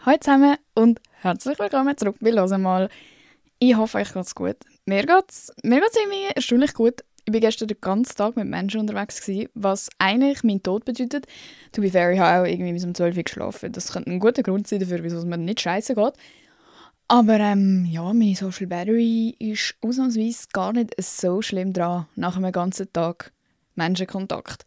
Hallo zusammen und herzlich willkommen zurück bei «Hören mal». Ich hoffe, euch geht's gut. Mir geht's irgendwie erstaunlich gut. Ich war gestern den ganzen Tag mit Menschen unterwegs gewesen, was eigentlich mein Tod bedeutet. To be fair, ich habe auch irgendwie bis um 12 Uhr geschlafen. Das könnte ein guter Grund sein dafür, wieso es mir nicht scheiße geht. Aber ja, meine Social Battery ist ausnahmsweise gar nicht so schlimm dran nach einem ganzen Tag Menschenkontakt.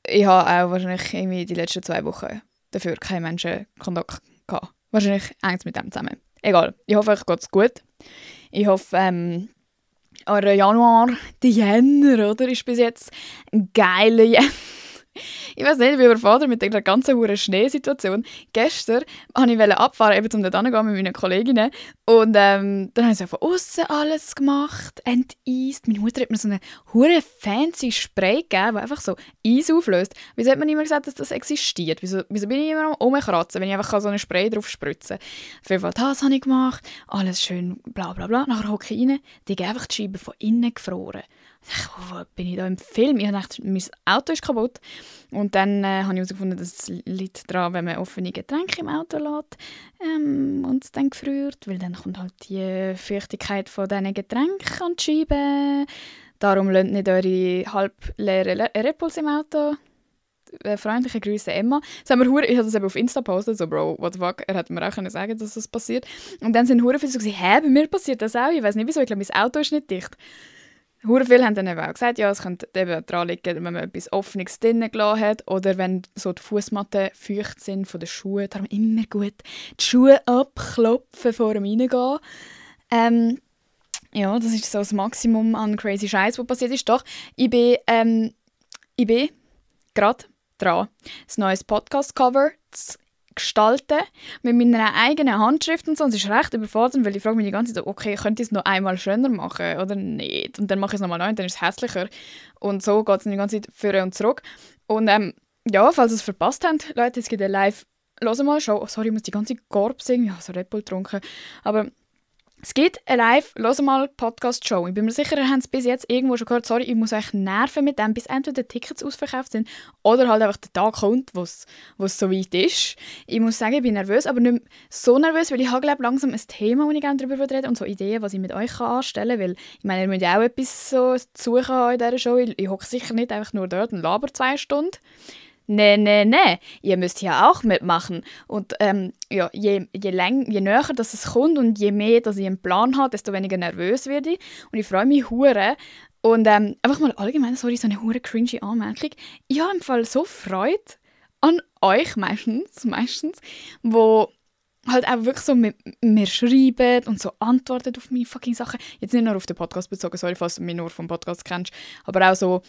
Ich habe auch wahrscheinlich irgendwie die letzten 2 Wochen dafür keinen Menschenkontakt gehabt. Wahrscheinlich hängt es mit dem zusammen. Egal, ich hoffe, euch geht es gut. Ich hoffe, euer Januar, der Jänner, oder, ist bis jetzt ein geiler Jänner. Ich weiß nicht, wie überfordert mit der ganzen hohen Schneesituation. Gestern wollte ich abfahren, eben um dort hinzugehen mit meinen Kolleginnen. Und dann haben sie von außen alles gemacht, enteist. Meine Mutter hat mir so einen hohen fancy Spray gegeben, der einfach so Eis auflöst. Wieso hat man immer gesagt, dass das existiert? Wieso bin ich immer am Rumkratzen, wenn ich einfach so einen Spray drauf spritze? Auf jeden Fall, das habe ich gemacht, alles schön bla bla bla. Nachher hocke ich rein, die haben einfach die Scheibe von innen gefroren. Wo bin ich da im Film? Ich dachte, mein Auto ist kaputt. Und dann habe ich herausgefunden, dass es liegt daran, wenn man offene Getränke im Auto lässt und es dann gefriert, weil dann kommt halt die Feuchtigkeit von diesen Getränken an die Scheibe. Darum lasst nicht eure halbleeren Red Bulls im Auto. Freundliche Grüße, Emma. Ich habe das eben auf Insta gepostet, so Bro, what the fuck, er hätte mir auch sagen können, dass das passiert. Und dann sind hure viele so gesagt, hä, bei mir passiert das auch, ich weiß nicht wieso, ich glaube, mein Auto ist nicht dicht. Hure viele haben dann eben auch gesagt, ja, es könnte eben daran liegen, wenn man etwas Offenes drinnen gelassen hat oder wenn so die Fußmatten feucht sind von den Schuhen. Darum immer gut die Schuhe abklopfen vor dem Reingehen. Ja, das ist so das Maximum an crazy Scheiß, was passiert ist. Doch, ich bin gerade dran, ein neues Podcast-Cover zu gestalten mit meiner eigenen Handschrift und so. Und es ist recht überfordernd, weil ich frage mich die ganze Zeit, okay, könnte ich es noch einmal schöner machen oder nicht? Und dann mache ich es nochmal neu und dann ist es hässlicher. Und so geht es die ganze Zeit vor und zurück. Und ja, falls ihr es verpasst habt, Leute, es gibt eine Live-Hören-mal-Show. Oh, sorry, ich muss die ganze Korb singen. Ich habe so Red Bull getrunken. Aber es gibt eine Live-Hören-mal-Podcast-Show. Ich bin mir sicher, ihr habt es bis jetzt irgendwo schon gehört. Sorry, ich muss euch nerven mit dem, bis entweder Tickets ausverkauft sind oder halt einfach der Tag kommt, wo es so weit ist. Ich muss sagen, ich bin nervös, aber nicht mehr so nervös, weil ich habe, glaube langsam ein Thema, wo ich gerne darüber reden und so Ideen, was ich mit euch anstellen kann. Weil, ich meine, ihr müsst ja auch etwas so zu suchen haben in dieser Show. Ich hocke sicher nicht einfach nur dort und laber 2 Stunden. Nein, ihr müsst hier auch mitmachen. Und ja, je näher dass es kommt und je mehr dass ich einen Plan habe, desto weniger nervös werde ich. Und ich freue mich hure. Und einfach mal allgemein, sorry, so eine hure cringy Anmerkung. Ich habe im Fall so Freude an euch meistens, wo halt auch wirklich so mit mir schreiben und so antworten auf meine fucking Sachen. Jetzt nicht nur auf den Podcast bezogen, sorry, falls du mich nur vom Podcast kennst, aber auch so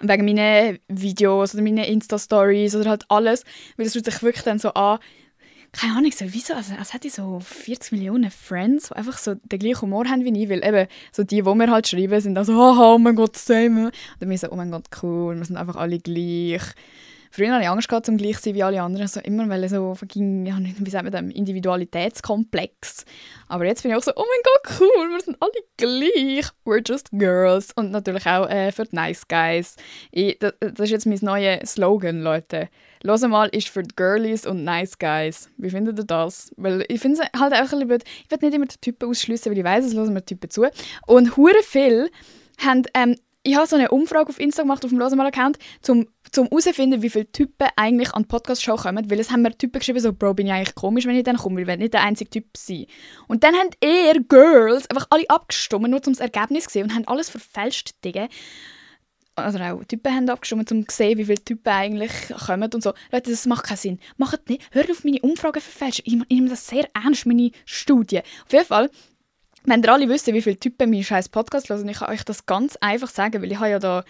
wegen meinen Videos oder meinen Insta-Stories oder halt alles, weil es fühlt sich wirklich dann so an, keine Ahnung, so wieso, als hätte ich so 40 Millionen Friends, die einfach so den gleichen Humor haben wie ich, weil eben so die mir halt schreiben, sind dann so, haha, oh mein Gott, same. Und dann bin ich so, oh mein Gott, cool, wir sind einfach alle gleich. Früher hatte ich Angst gehabt, um gleich zu sein wie alle anderen, so immer, weil so, ja, wie sagt man das, Individualitätskomplex. Aber jetzt bin ich auch so, oh mein Gott, cool, wir sind alle gleich, we're just girls. Und natürlich auch für die Nice Guys. Das ist jetzt mein neuer Slogan, Leute. «Hören mal» ist für die Girlies und Nice Guys. Wie findet ihr das? Weil ich finde es halt auch ein bisschen blöd. Ich will nicht immer die Typen ausschliessen, weil ich weiss, es hören mir Typen zu. Und hure viel haben ich habe so eine Umfrage auf Insta gemacht, auf dem «Hören-mal»-Account, um herauszufinden, wie viele Typen eigentlich an die Podcast-Show kommen. Weil es haben mir Typen geschrieben, so, Bro, bin ich eigentlich komisch, wenn ich dann komme, weil ich will nicht der einzige Typ sein. Und dann haben Girls einfach alle abgestimmt, nur um das Ergebnis zu sehen und haben alles verfälscht, Digga. Also auch Typen haben abgestimmt, um zu sehen, wie viele Typen eigentlich kommen und so. Leute, das macht keinen Sinn. Macht nicht. Hört auf meine Umfragen verfälschen. Ich nehme das sehr ernst, meine Studie. Auf jeden Fall, wenn ihr alle wisst, wie viele Typen meinen scheiß Podcast hören, ich kann euch das ganz einfach sagen, weil ich habe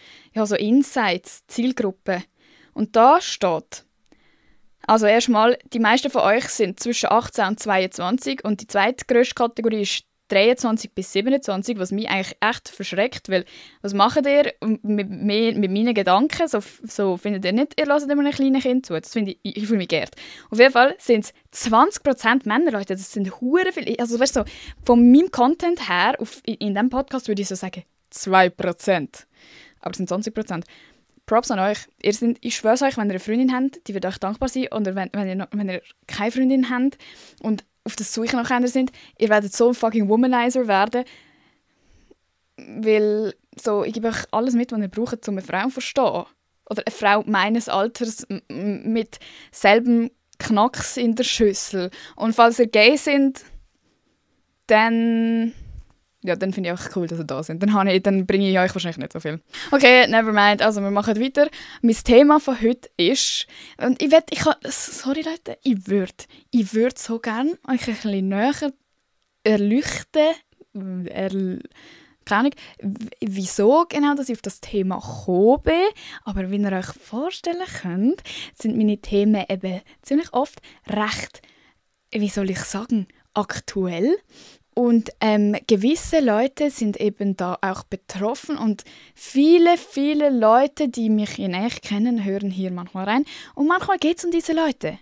so Insights, Zielgruppen. Und da steht, also erstmal, die meisten von euch sind zwischen 18 und 22 und die zweitgrößte Kategorie ist 23 bis 27, was mich eigentlich echt verschreckt, weil was macht ihr mit meinen Gedanken? So findet ihr nicht, ihr hört immer ein kleines Kind zu. Das finde ich fühle mich geehrt. Auf jeden Fall sind es 20% Männer, Leute, das sind hure viele. Also weißt du, so, von meinem Content her, in diesem Podcast würde ich so sagen 2%. Aber es sind 20%. Props an euch. Ich schwöre euch, wenn ihr eine Freundin habt, die wird euch dankbar sein. Oder wenn ihr keine Freundin habt und auf der Suche nach einer sind, ihr werdet so ein fucking Womanizer werden. Weil so, ich gebe euch alles mit, was ihr braucht, um eine Frau zu verstehen. Oder eine Frau meines Alters mit selbem Knacks in der Schüssel. Und falls ihr gay sind, dann finde ich auch cool, dass ihr da sind. Dann bringe ich euch wahrscheinlich nicht so viel. Okay, never mind. Also wir machen weiter. Mein Thema von heute ist, und sorry Leute, ich würde so gerne euch ein bisschen näher erleuchten, keine Ahnung, wieso genau dass ich auf das Thema gekommen bin. Aber wie ihr euch vorstellen könnt, sind meine Themen eben ziemlich oft recht, wie soll ich sagen, aktuell. Und gewisse Leute sind eben da auch betroffen und viele, viele Leute, die mich in echt kennen, hören hier manchmal rein. Und manchmal geht es um diese Leute.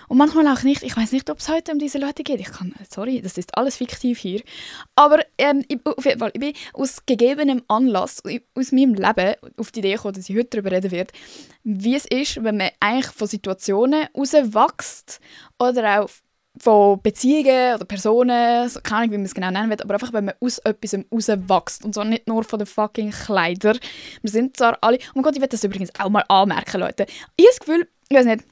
Und manchmal auch nicht. Ich weiß nicht, ob es heute um diese Leute geht. Sorry, das ist alles fiktiv hier. Aber auf jeden Fall, ich bin aus gegebenem Anlass, aus meinem Leben, auf die Idee gekommen, dass ich heute darüber reden werde, wie es ist, wenn man eigentlich von Situationen rauswächst oder auch von Beziehungen oder Personen, so, keine Ahnung, wie man es genau nennen will, aber einfach, wenn man aus etwas rauswächst. Und zwar nicht nur von den fucking Kleidern. Wir sind zwar alle... Oh mein Gott, ich will das übrigens auch mal anmerken, Leute. Ich habe das Gefühl, ich weiß nicht,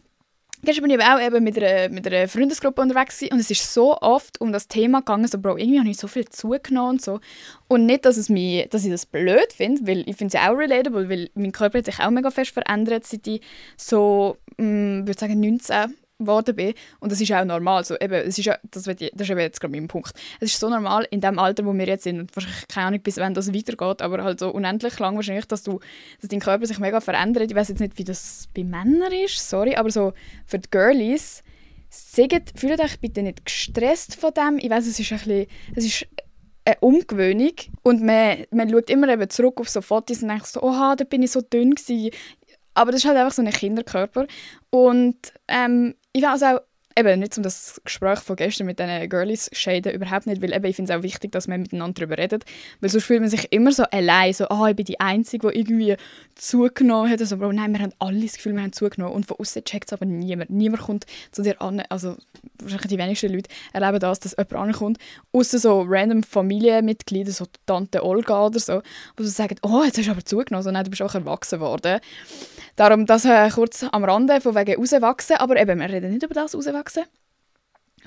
gestern bin ich auch eben mit einer Freundesgruppe unterwegs gewesen, und es ist so oft um das Thema gegangen, so, Bro, irgendwie habe ich so viel zugenommen und so. Und nicht, dass ich das blöd finde, weil ich finde es ja auch relatable, weil mein Körper hat sich auch mega fest verändert, seit ich so, würde sagen, 19 geworden bin. Und das ist auch normal. So, eben, das ist eben jetzt gerade mein Punkt. Es ist so normal in dem Alter, wo wir jetzt sind, und wahrscheinlich keine Ahnung, bis wann das weitergeht, aber halt so unendlich lang wahrscheinlich, dass dein Körper sich mega verändert. Ich weiß jetzt nicht, wie das bei Männern ist, sorry, aber so für die Girlies, fühlt euch bitte nicht gestresst von dem. Ich weiß, es ist eine Umgewöhnung und man schaut immer eben zurück auf so Fotos und denkt so, oha, da bin ich so dünn gewesen. Aber das ist halt einfach so ein Kinderkörper. Und ich weiß auch, eben nicht um das Gespräch von gestern mit diesen Girlies schäden, überhaupt nicht, weil eben, ich finde es auch wichtig, dass man miteinander darüber redet, weil sonst fühlt man sich immer so allein, so, ich bin die Einzige, die irgendwie zugenommen hat. Also, Bro, nein, wir haben alle das Gefühl, wir haben zugenommen und von außen checkt es aber niemand. Niemand kommt zu dir an, also wahrscheinlich die wenigsten Leute erleben das, dass jemand ankommt, ausser so random Familienmitglieder, so Tante Olga oder so, wo sie sagen, jetzt hast du aber zugenommen, so, nein, du bist auch erwachsen worden. Darum das kurz am Rande von wegen rauswachsen, aber eben, wir reden nicht über das rauswachsen,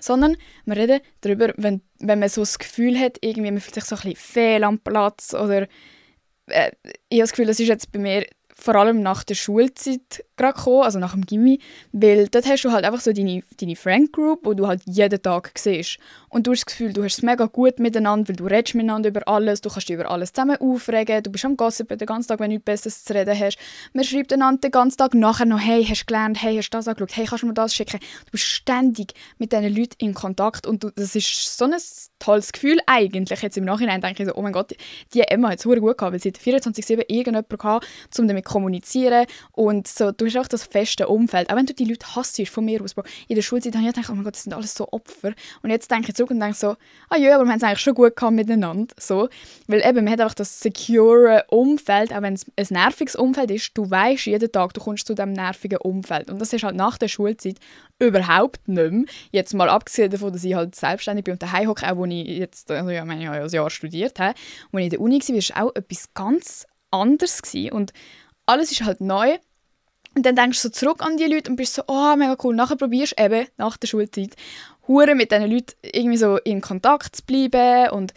sondern wir reden darüber, wenn man so das Gefühl hat, irgendwie man fühlt sich so ein bisschen fehl am Platz oder ich habe das Gefühl, das ist jetzt bei mir vor allem nach der Schulzeit gerade gekommen, also nach dem Gymi, weil dort hast du halt einfach so deine Friend Group, wo du halt jeden Tag siehst. Und du hast das Gefühl, du hast es mega gut miteinander, weil du redest miteinander über alles, du kannst dich über alles zusammen aufregen, du bist am Gossipen den ganzen Tag, wenn du nichts Besseres zu reden hast. Man schreibt einander den ganzen Tag nachher noch, hey, hast du gelernt, hey, hast du das angeschaut, hey, kannst du mir das schicken? Du bist ständig mit diesen Leuten in Kontakt und das ist so ein tolles Gefühl eigentlich. Jetzt im Nachhinein denke ich so, oh mein Gott, die Emma hat es verdammt gut gehabt, weil sie hat 24/7 irgendjemanden gehabt, um damit zu kommunizieren und so, du hast auch das feste Umfeld. Auch wenn du die Leute hasst von mir aus, Bro. In der Schulzeit habe ich gedacht, oh mein Gott, das sind alles so Opfer. Und jetzt denke ich zurück und denke so, ja, aber wir haben es eigentlich schon gut gehabt miteinander. So. Weil eben, man hat einfach das secure Umfeld, auch wenn es ein nerviges Umfeld ist, du weißt jeden Tag, du kommst zu diesem nervigen Umfeld. Und das ist halt nach der Schulzeit überhaupt nicht mehr. Jetzt mal abgesehen davon, dass ich halt selbstständig bin und daheim hocke, auch wo ich jetzt, also ja, ich habe ein Jahr studiert habe, wo ich in der Uni war, war auch etwas ganz anderes gewesen. Und alles ist halt neu. Und dann denkst du so zurück an die Leute und bist so, mega cool. Nachher probierst du eben, nach der Schulzeit, hure mit diesen Leuten irgendwie so in Kontakt zu bleiben und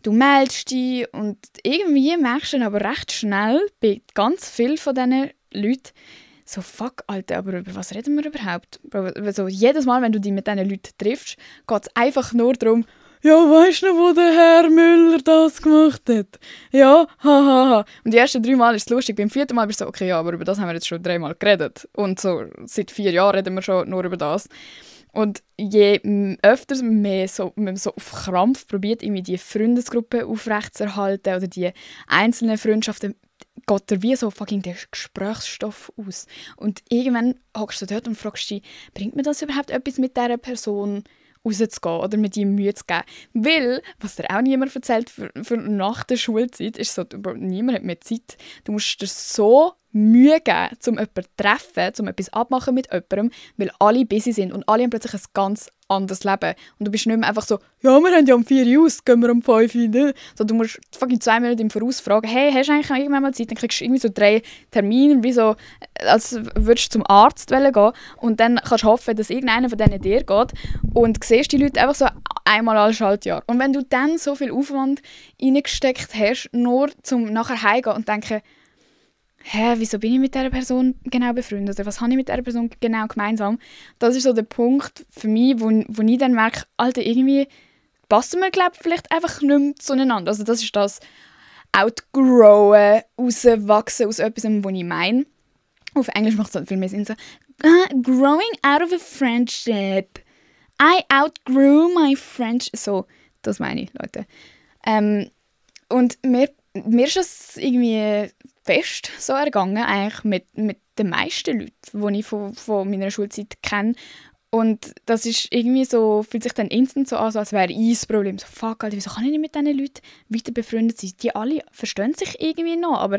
du meldest dich und irgendwie merkst du dann aber recht schnell bei ganz vielen von diesen Leuten so, fuck, Alter, aber über was reden wir überhaupt? Also, jedes Mal, wenn du dich mit diesen Leuten triffst, geht es einfach nur darum, ja, weißt du noch, wo der Herr Müller das gemacht hat? Ja, hahaha. Und die ersten 3 Mal ist es lustig. Beim 4. Mal bist du so, okay, ja, aber über das haben wir jetzt schon 3 Mal geredet. Und so seit 4 Jahren reden wir schon nur über das. Und je öfter man so auf Krampf probiert, irgendwie die Freundesgruppe aufrechtzuerhalten oder die einzelnen Freundschaften, geht dir wie so fucking der Gesprächsstoff aus. Und irgendwann hockst du dort und fragst dich, bringt mir das überhaupt etwas mit dieser Person rauszugehen oder mit ihm Mühe zu geben. Weil, was dir auch niemand erzählt, für nach der Schulzeit, ist so, niemand hat mehr Zeit. Du musst dir so Mühe geben, um jemanden zu treffen, um etwas abmachen mit jemandem, weil alle busy sind und alle haben plötzlich ein ganz anderes Leben. Und du bist nicht mehr einfach so, ja, wir haben ja um 4 Uhr aus, gehen wir um 5 Uhr nicht. So, du musst fucking 2 Minuten im Voraus fragen, hey, hast du eigentlich irgendwann mal Zeit? Dann kriegst du irgendwie so 3 Termine, wie so, als würdest du zum Arzt gehen. Und dann kannst du hoffen, dass irgendeiner von denen dir geht. Und siehst die Leute einfach so einmal alle Schaltjahr. Und wenn du dann so viel Aufwand reingesteckt hast, nur zum nachher heimgehen und denken, wieso bin ich mit dieser Person genau befreundet? Oder was habe ich mit dieser Person genau gemeinsam? Das ist so der Punkt für mich, wo ich dann merke, Alter, irgendwie passen wir, glaube ich, vielleicht einfach nicht mehr zueinander. Also das ist das Outgrowen, rauswachsen aus etwas, was ich meine. Auf Englisch macht es halt viel mehr Sinn. So, growing out of a friendship. I outgrew my friendship. So, das meine ich, Leute. Und mir ist es irgendwie fest so ergangen, eigentlich mit den meisten Leuten, die ich von meiner Schulzeit kenne. Und das ist irgendwie so, fühlt sich dann instant so an, als wäre ich das Problem. So, fuck, Alter, wieso kann ich nicht mit diesen Leuten weiter befreundet sein? Die alle verstehen sich irgendwie noch, aber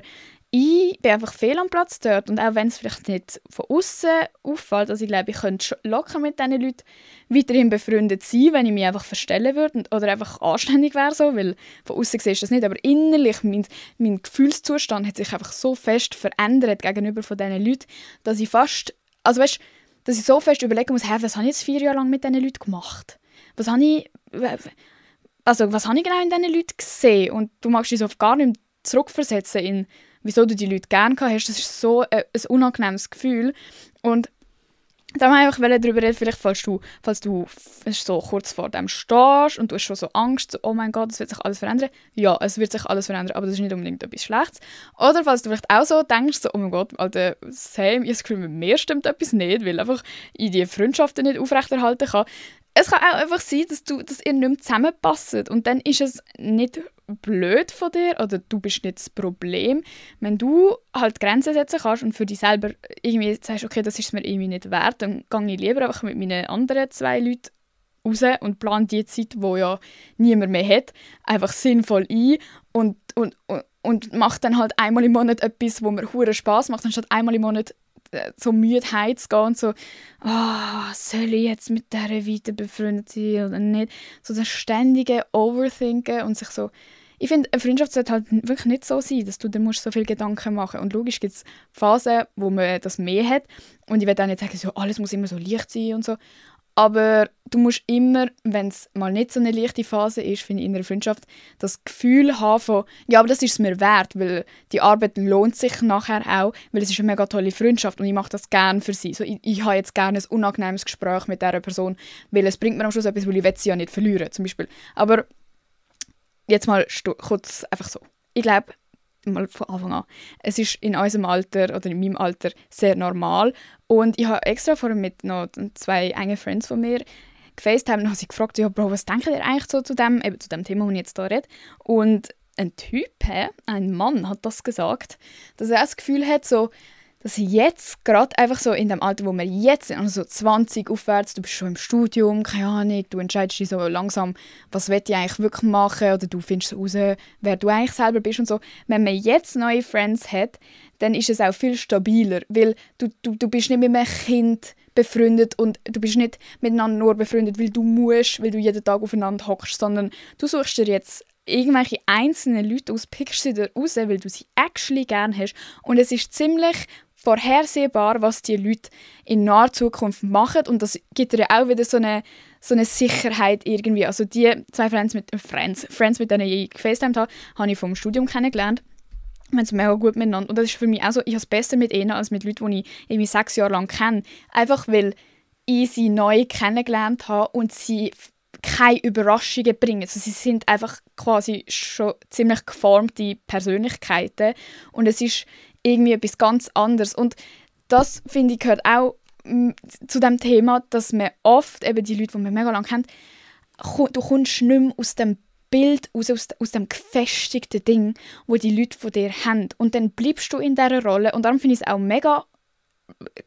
ich bin einfach fehl am Platz dort. Und auch wenn es vielleicht nicht von außen auffällt, also ich glaube, ich könnte locker mit diesen Leuten weiterhin befreundet sein, wenn ich mich einfach verstellen würde oder einfach anständig wäre, so, weil von außen siehst du das nicht, aber innerlich, mein Gefühlszustand hat sich einfach so fest verändert gegenüber von diesen Leuten, dass ich fast, also weißt, dass ich so fest überlegen muss, was habe ich jetzt 4 Jahre lang mit diesen Leuten gemacht? Was habe ich genau in diesen Leuten gesehen? Und du magst dich so gar nicht zurückversetzen in, wieso du die Leute gerne hast. Das ist so ein unangenehmes Gefühl. Und da wollte ich einfach darüber reden, vielleicht falls du so kurz vor dem stehst und du hast schon so Angst, so, oh mein Gott, es wird sich alles verändern. Ja, es wird sich alles verändern, aber das ist nicht unbedingt etwas Schlechtes. Oder falls du vielleicht auch so denkst, so, oh mein Gott, Alter, same, ich habe das Gefühl, mit mir stimmt etwas nicht, weil einfach ich die Freundschaften nicht aufrechterhalten kann. Es kann auch einfach sein, dass ihr nicht mehr zusammenpasst. Und dann ist es nicht blöd von dir oder du bist nicht das Problem. Wenn du halt Grenzen setzen kannst und für dich selber irgendwie sagst, okay, das ist mir irgendwie nicht wert, dann gehe ich lieber einfach mit meinen anderen 2 Leuten raus und plane die Zeit, die ja niemand mehr hat, einfach sinnvoll ein und mache dann halt einmal im Monat etwas, wo mir hure Spass macht, anstatt einmal im Monat so Müdigkeit zu gehen und so, soll ich jetzt mit dieser weiter befreundet sein oder nicht? So das ständige Overthinken und sich so, ich finde, eine Freundschaft sollte halt wirklich nicht so sein, dass du dir so viele Gedanken machen musst. Und logisch gibt es Phasen, wo man das mehr hat und ich will auch nicht sagen, so, alles muss immer so leicht sein und so, aber du musst immer, wenn es mal nicht so eine leichte Phase ist, finde ich, in einer Freundschaft, das Gefühl haben von, ja, aber das ist es mir wert, weil die Arbeit lohnt sich nachher auch, weil es ist eine mega tolle Freundschaft und ich mache das gerne für sie. So, ich habe jetzt gerne ein unangenehmes Gespräch mit dieser Person, weil es bringt mir am Schluss etwas, weil ich will sie ja nicht verlieren, zum Beispiel. Aber jetzt mal kurz einfach so. Ich glaube, mal von Anfang an. Es ist in unserem Alter oder in meinem Alter sehr normal. Und ich habe extra vorher mit noch 2 engen Friends von mir gefacetimed und habe sie gefragt, ja, Bro, was denkt ihr eigentlich so zu dem Thema, das ich jetzt hier rede? Und ein Typ, ein Mann, hat das gesagt, dass er das Gefühl hat, so, dass jetzt gerade einfach so in dem Alter, wo wir jetzt sind, also so 20 aufwärts, du bist schon im Studium, keine Ahnung, du entscheidest dich so langsam, was will ich eigentlich wirklich machen oder du findest so raus, wer du eigentlich selber bist und so. Wenn man jetzt neue Friends hat, dann ist es auch viel stabiler, weil du bist nicht mit einem Kind befreundet und du bist nicht miteinander nur befreundet, weil du musst, weil du jeden Tag aufeinander hockst, sondern du suchst dir jetzt irgendwelche einzelnen Leute aus, pickst sie dir raus, weil du sie actually gerne hast und es ist ziemlich vorhersehbar, was die Leute in naher Zukunft machen und das gibt dir ja auch wieder so eine Sicherheit irgendwie. Also die 2 Friends, mit denen ich gefacetimed habe, habe ich vom Studium kennengelernt. Wir haben es mega gut miteinander und das ist für mich auch so, ich habe es besser mit ihnen als mit Leuten, die ich irgendwie 6 Jahre lang kenne. Einfach weil ich sie neu kennengelernt habe und sie keine Überraschungen bringen. Also sie sind einfach quasi schon ziemlich geformte Persönlichkeiten und es ist irgendwie etwas ganz anderes. Und das, finde ich, gehört auch zu dem Thema, dass man oft, eben die Leute, die man mega lange kennt, du kommst nicht mehr aus dem Bild, aus dem gefestigten Ding, wo die Leute von dir haben. Und dann bleibst du in dieser Rolle. Und darum finde ich es auch mega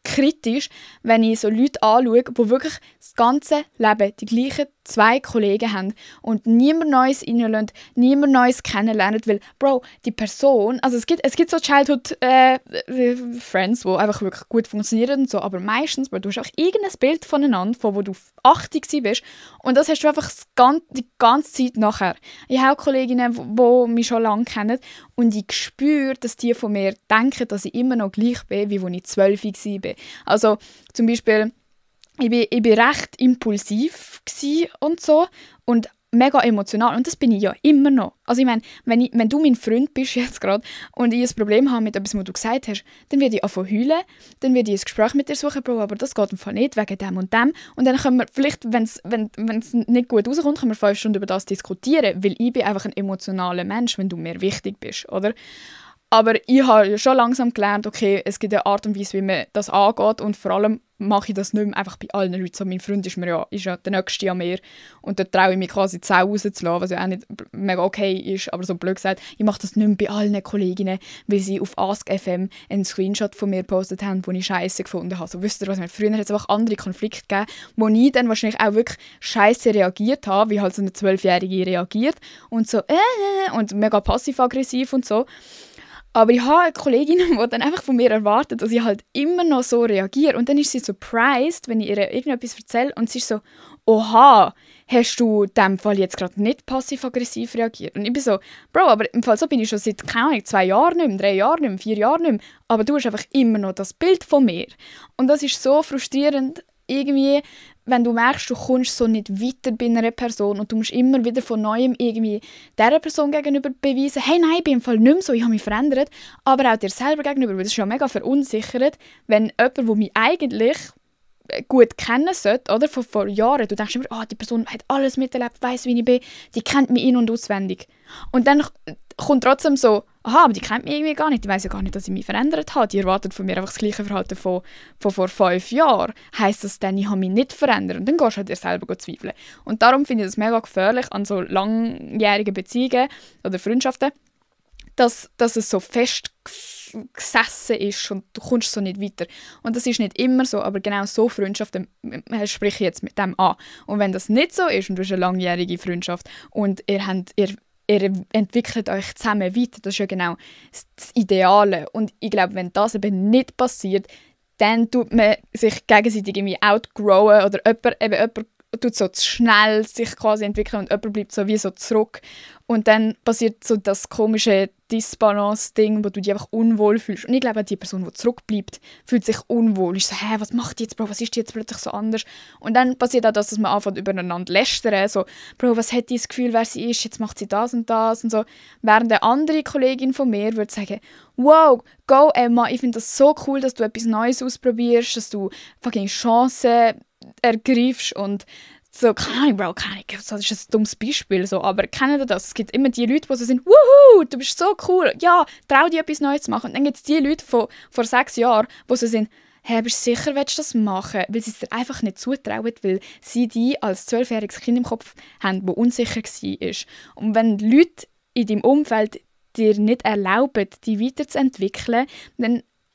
kritisch, wenn ich so Leute anschaue, die wirklich das ganze Leben die gleichen 2 Kollegen haben und niemand Neues reinlässt, niemand Neues kennenlernt, weil, Bro, die Person, also es gibt so Childhood-Friends, die einfach wirklich gut funktionieren und so, aber meistens, Bro, du hast auch irgendein Bild voneinander, von wo du 80 bist und das hast du einfach die ganze Zeit nachher. Ich habe auch Kolleginnen, die mich schon lange kennen und ich spüre, dass die von mir denken, dass ich immer noch gleich bin, wie als ich 12 war. Also zum Beispiel, ich bin recht impulsiv und so und mega emotional und das bin ich ja immer noch. Also ich meine, wenn du mein Freund bist jetzt gerade und ich ein Problem habe mit etwas, was du gesagt hast, dann werde ich anfangen heulen, dann werde ich ein Gespräch mit dir suchen, Bro, aber das geht im Fall nicht, wegen dem und dem. Und dann können wir vielleicht, wenn es nicht gut rauskommt, können wir 5 Stunden über das diskutieren, weil ich bin einfach ein emotionaler Mensch, wenn du mir wichtig bist, oder? Aber ich habe schon langsam gelernt, okay, es gibt eine Art und Weise, wie man das angeht und vor allem mache ich das nicht mehr einfach bei allen Leuten. So, mein Freund ist ja der Nächste an mir und dort traue ich mich quasi die Sau rauszulassen, was ja auch nicht mega okay ist, aber so blöd gesagt, ich mache das nicht mehr bei allen Kolleginnen, weil sie auf Ask.fm einen Screenshot von mir gepostet haben, den ich scheiße gefunden habe. So, wisst ihr, was ich meine? Früher hat es einfach andere Konflikte gegeben, wo ich dann wahrscheinlich auch wirklich scheiße reagiert habe, wie halt so eine 12-Jährige reagiert und so und mega passiv-aggressiv und so. Aber ich habe eine Kollegin, die dann einfach von mir erwartet, dass ich halt immer noch so reagiere. Und dann ist sie surprised, wenn ich ihr irgendetwas erzähle und sie ist so, oha, hast du in diesem Fall jetzt gerade nicht passiv-aggressiv reagiert? Und ich bin so, Bro, aber im Fall so bin ich schon seit, keine Ahnung, 2 Jahren nicht mehr, 3 Jahren nicht mehr, 4 Jahren nicht mehr. Aber du hast einfach immer noch das Bild von mir. Und das ist so frustrierend, irgendwie, wenn du merkst, du kommst so nicht weiter bei einer Person und du musst immer wieder von Neuem irgendwie dieser Person gegenüber beweisen, hey, nein, ich bin im Fall nicht mehr so, ich habe mich verändert, aber auch dir selber gegenüber, weil das ist ja mega verunsichert, wenn jemand, der mich eigentlich gut kennen sollte, oder, von vor Jahren, du denkst immer, oh, die Person hat alles miterlebt, weiss, wie ich bin, die kennt mich in- und auswendig. Und dann kommt trotzdem so, aha, aber die kennt mich irgendwie gar nicht, die weiss ja gar nicht, dass ich mich verändert habe, die erwartet von mir einfach das gleiche Verhalten von vor 5 Jahren. Heisst das dann, ich habe mich nicht verändert? Und dann gehst du halt dir selber zweifeln. Und darum finde ich das mega gefährlich an so langjährigen Beziehungen oder Freundschaften, dass es so fest gesessen ist und du kommst so nicht weiter. Und das ist nicht immer so, aber genau so Freundschaften spreche ich jetzt mit dem an. Und wenn das nicht so ist und du hast eine langjährige Freundschaft und ihr entwickelt euch zusammen weiter, das ist ja genau das Ideale. Und ich glaube, wenn das eben nicht passiert, dann tut man sich gegenseitig irgendwie outgrowen oder jemand tut so zu schnell sich quasi entwickeln und jemand bleibt so wie so zurück. Und dann passiert so das komische Disbalance-Ding, wo du dich einfach unwohl fühlst. Und ich glaube, die Person, die zurückbleibt, fühlt sich unwohl. Ist so, hä, was macht die jetzt, Bro, was ist die jetzt plötzlich so anders? Und dann passiert auch das, dass man anfängt übereinander lästern. So, Bro, was hat die das Gefühl, wer sie ist? Jetzt macht sie das und das und so. Während eine andere Kollegin von mir würde sagen, wow, go Emma, ich finde das so cool, dass du etwas Neues ausprobierst, dass du fucking Chancen ergreifst und so, keine Ahnung, Bro, keine Ahnung, das ist ein dummes Beispiel, so, aber kennt ihr das? Es gibt immer die Leute, die so sind, wuhu, du bist so cool, ja, trau dir etwas Neues zu machen. Und dann gibt es die Leute von vor 6 Jahren, die so sind, hey, bist du sicher, willst du das machen? Weil sie es dir einfach nicht zutrauen, weil sie die als 12-jähriges Kind im Kopf haben, das unsicher war. Und wenn Leute in deinem Umfeld dir nicht erlauben, dich weiterzuentwickeln,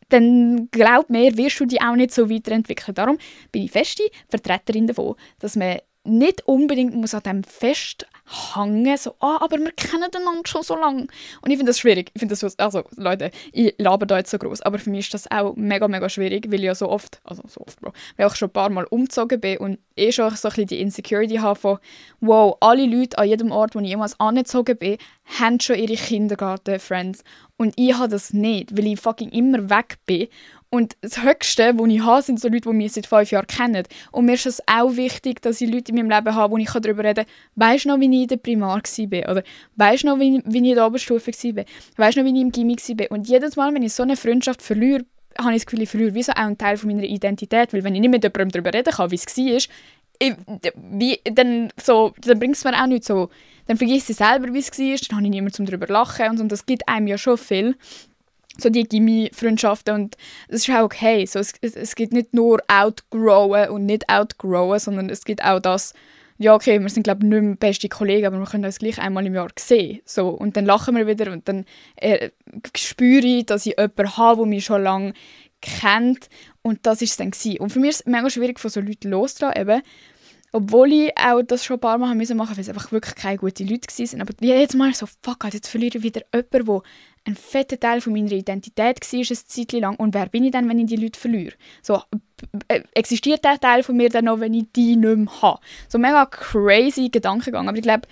dann glaub mir, wirst du dich auch nicht so weiterentwickeln. Darum bin ich feste Vertreterin davon, dass man nicht unbedingt muss an dem festhängen, so, aber wir kennen einander schon so lange. Und ich finde das schwierig. Ich finde das, also Leute, ich laber da jetzt so groß, aber für mich ist das auch mega, mega schwierig, weil ich ja so oft, Bro, weil ich schon ein paar Mal umgezogen bin und schon so ein bisschen die Insecurity habe von, wow, alle Leute an jedem Ort, wo ich jemals angezogen bin, haben schon ihre Kindergarten-Friends. Und ich habe das nicht, weil ich fucking immer weg bin. Und das Höchste, was ich habe, sind so Leute, die mich seit 5 Jahren kennen. Und mir ist es auch wichtig, dass ich Leute in meinem Leben habe, wo ich darüber reden kann, weisst du noch, wie ich in der Primar war? Oder weisst du noch, wie ich in der Oberstufe war? Weisst du noch, wie ich im Gymi war? Und jedes Mal, wenn ich so eine Freundschaft verliere, habe ich das Gefühl, ich verliere wie so auch einen Teil von meiner Identität. Weil wenn ich nicht mit jemandem darüber reden kann, wie es war, dann bringt es mir auch nichts so. Dann vergisst ich selber, wie es war, dann habe ich niemanden, um darüber zu lachen. Und das gibt einem ja schon viel. So die Gymi-Freundschaften und das ist auch okay. So, es gibt nicht nur outgrowen und nicht outgrowen, sondern es gibt auch das, ja okay, wir sind glaube ich nicht mehr beste Kollegen, aber wir können uns gleich einmal im Jahr sehen. So, und dann lachen wir wieder und dann spüre ich, dass ich jemanden habe, der mich schon lange kennt und das war es dann gewesen. Und für mich ist es mega schwierig, von so Leuten loszulassen, eben, obwohl ich auch das schon ein paar Mal machen musste, weil es einfach wirklich keine guten Leute waren. Aber jedes Mal so, fuck, jetzt verliere ich wieder jemanden, der ein fetter Teil von meiner Identität war, eine Zeit lang. Und wer bin ich dann, wenn ich die Leute verliere? So, existiert der Teil von mir dann noch, wenn ich die nicht mehr habe? So mega crazy Gedankengang. Aber ich glaube,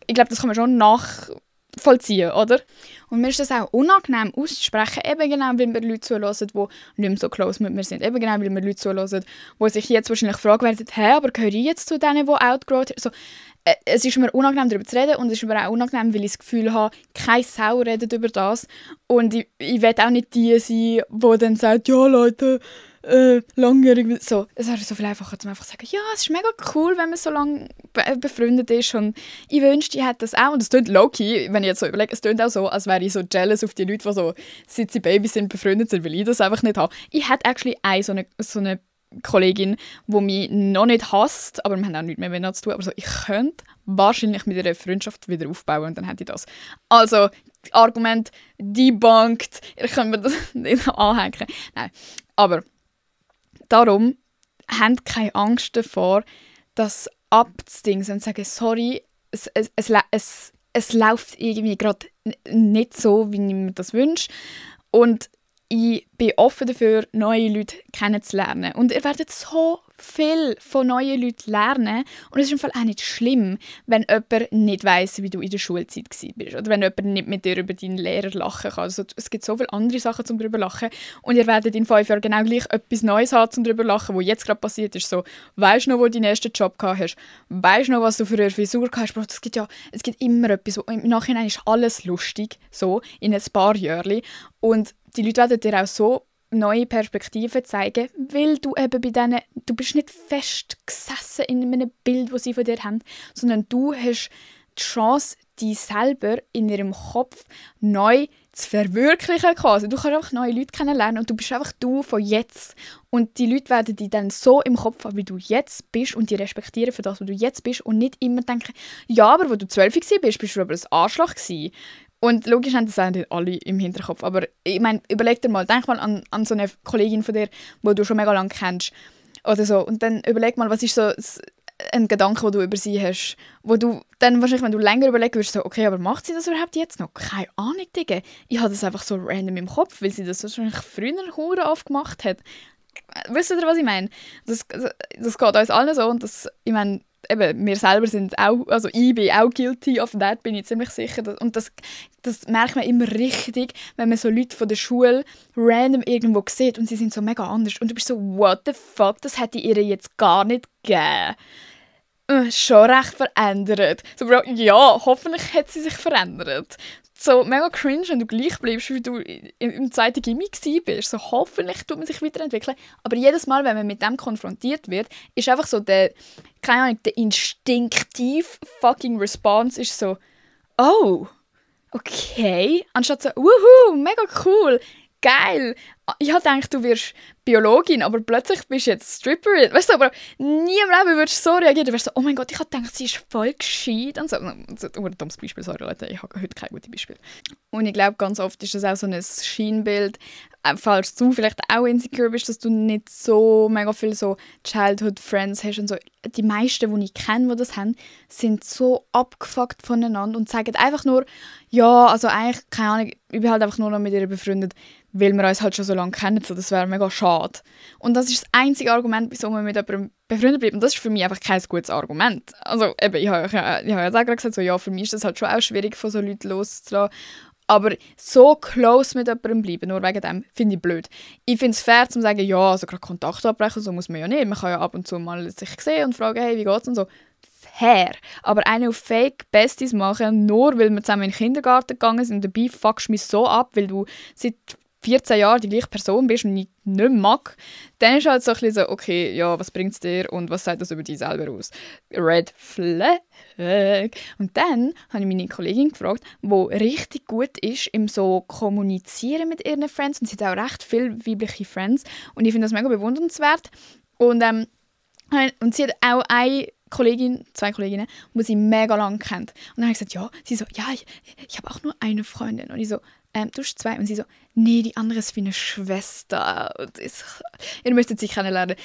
das kann man schon nachvollziehen, oder? Und mir ist das auch unangenehm auszusprechen, eben genau, weil wir Leute zuhören, die nicht mehr so close mit mir sind. Eben genau, weil wir Leute zuhören, die sich jetzt wahrscheinlich fragen werden, aber gehöre ich jetzt zu denen, die outgrowth? So, es ist mir unangenehm, darüber zu reden und es ist mir auch unangenehm, weil ich das Gefühl habe, keine Sau redet über das. Und ich will auch nicht die sein, die dann sagt, ja Leute, langjährig, so. Es wäre so viel einfacher, um einfach zu sagen, ja, es ist mega cool, wenn man so lange befreundet ist und ich wünschte, ich hätte das auch. Und es klingt low-key, wenn ich jetzt so überlege, es klingt auch so, als wäre ich so jealous auf die Leute, die so, seit sie Babys sind, befreundet sind, weil ich das einfach nicht habe. Ich hätte actually so eine Kollegin, die mich noch nicht hasst, aber wir haben auch nichts mehr miteinander zu tun, aber so, ich könnte wahrscheinlich mit einer Freundschaft wieder aufbauen und dann hätte ich das. Also, Argument debunked, ihr könnt mir das nicht anhängen. Nein, aber darum, habt keine Angst davor, das abzudingen und sagen, sorry, es läuft irgendwie gerade nicht so, wie ich mir das wünsche. Und ich bin offen dafür, neue Leute kennenzulernen. Und ihr werdet so viel von neuen Leuten lernen. Und es ist im Fall auch nicht schlimm, wenn jemand nicht weiss, wie du in der Schulzeit warst. Oder wenn jemand nicht mit dir über deinen Lehrer lachen kann. Also, es gibt so viele andere Sachen, um darüber zu lachen. Und ihr werdet in 5 Jahren genau gleich etwas Neues haben, um darüber zu lachen, was jetzt gerade passiert ist. So, weisst du noch, wo du deinen ersten Job gehabt hast? Weisst du noch, was du für eine Frisur gehabt hast? Bro, es gibt immer etwas. Im Nachhinein ist alles lustig, so, in ein paar Jahren. Und die Leute werden dir auch so neue Perspektiven zeigen, weil du eben bei denen, du bist nicht festgesessen in einem Bild, das sie von dir haben, sondern du hast die Chance, dich selber in ihrem Kopf neu zu verwirklichen quasi. Du kannst einfach neue Leute kennenlernen und du bist einfach du von jetzt. Und die Leute werden dich dann so im Kopf haben, wie du jetzt bist und die respektieren für das, was du jetzt bist und nicht immer denken, ja, aber wo du 12 warst, bist du aber ein Arschloch gewesen. Und logisch haben das auch nicht alle im Hinterkopf. Aber ich meine, überleg dir mal, denk mal an so eine Kollegin von dir, die du schon mega lange kennst. Oder so. Und dann überleg mal, was ist so ein Gedanke, den du über sie hast. Wo du dann wahrscheinlich, wenn du länger überlegst, wirst du so, okay, aber macht sie das überhaupt jetzt noch? Keine Ahnung, Digga. Ich habe das einfach so random im Kopf, weil sie das wahrscheinlich früher hure oft gemacht hat. Wisst ihr, was ich meine? Das geht uns allen so. Und das, ich meine, eben, wir selber sind auch, also ich bin auch guilty of that, bin ich ziemlich sicher. Und das merkt man immer richtig, wenn man so Leute von der Schule random irgendwo sieht und sie sind so mega anders. Und du bist so, what the fuck, das hätte ich ihr jetzt gar nicht gegeben. Schon recht verändert. So, Bro, ja, hoffentlich hat sie sich verändert. So mega cringe, wenn du gleich bleibst, wie du im zweiten Gimmi warst. So, hoffentlich tut man sich weiterentwickeln. Aber jedes Mal, wenn man mit dem konfrontiert wird, ist einfach so der instinktiv fucking Response ist so, oh, okay. Anstatt so, wuhu, mega cool, geil. Ich habe gedacht, du wirst Biologin, aber plötzlich bist du jetzt Stripperin. Weißt du, aber nie im Leben würdest du so reagieren. Du wärst so, oh mein Gott, ich habe gedacht, sie ist voll gescheit. Und so. Ein dummes Beispiel, sorry Leute, ich habe heute kein gutes Beispiel. Und ich glaube, ganz oft ist das auch so ein Scheinbild, falls du vielleicht auch insecure bist, dass du nicht so mega viele so Childhood-Friends hast und so. Die meisten, die ich kenne, die das haben, sind so abgefuckt voneinander und sagen einfach nur, ja, also eigentlich, keine Ahnung, ich bin halt einfach nur noch mit ihr befreundet, weil wir uns halt schon so lange kennen, so, das wäre mega schade. Und das ist das einzige Argument, wieso man mit jemandem befreundet bleibt. Und das ist für mich einfach kein gutes Argument. Also eben, ich habe ja auch gerade gesagt, so, ja, für mich ist das halt schon auch schwierig, von so Leuten loszulassen. Aber so close mit jemandem bleiben, nur wegen dem, finde ich blöd. Ich finde es fair, zu sagen, ja, also gerade Kontakt abbrechen, so muss man ja nicht. Man kann ja ab und zu mal sich sehen und fragen, hey, wie geht's und so. Fair. Aber eine auf Fake Besties machen, nur weil wir zusammen in den Kindergarten gegangen sind und dabei fuckst du mich so ab, weil du seit 14 Jahren die gleiche Person bist und ich nicht mehr mag, dann ist halt so ein bisschen so, okay, ja, was bringt es dir und was sagt das über dich selber aus? Red Flag. Und dann habe ich meine Kollegin gefragt, die richtig gut ist im so Kommunizieren mit ihren Friends und sie hat auch recht viele weibliche Friends und ich finde das mega bewundernswert. Und sie hat auch zwei Kolleginnen, die sie mega lange kennt. Und dann habe ich gesagt, ja, sie so, ja, ich habe auch nur eine Freundin. Und ich so, du bist 2. Und sie so, nee, die andere ist wie eine Schwester. Und ihr müsstet sie kennenlernen.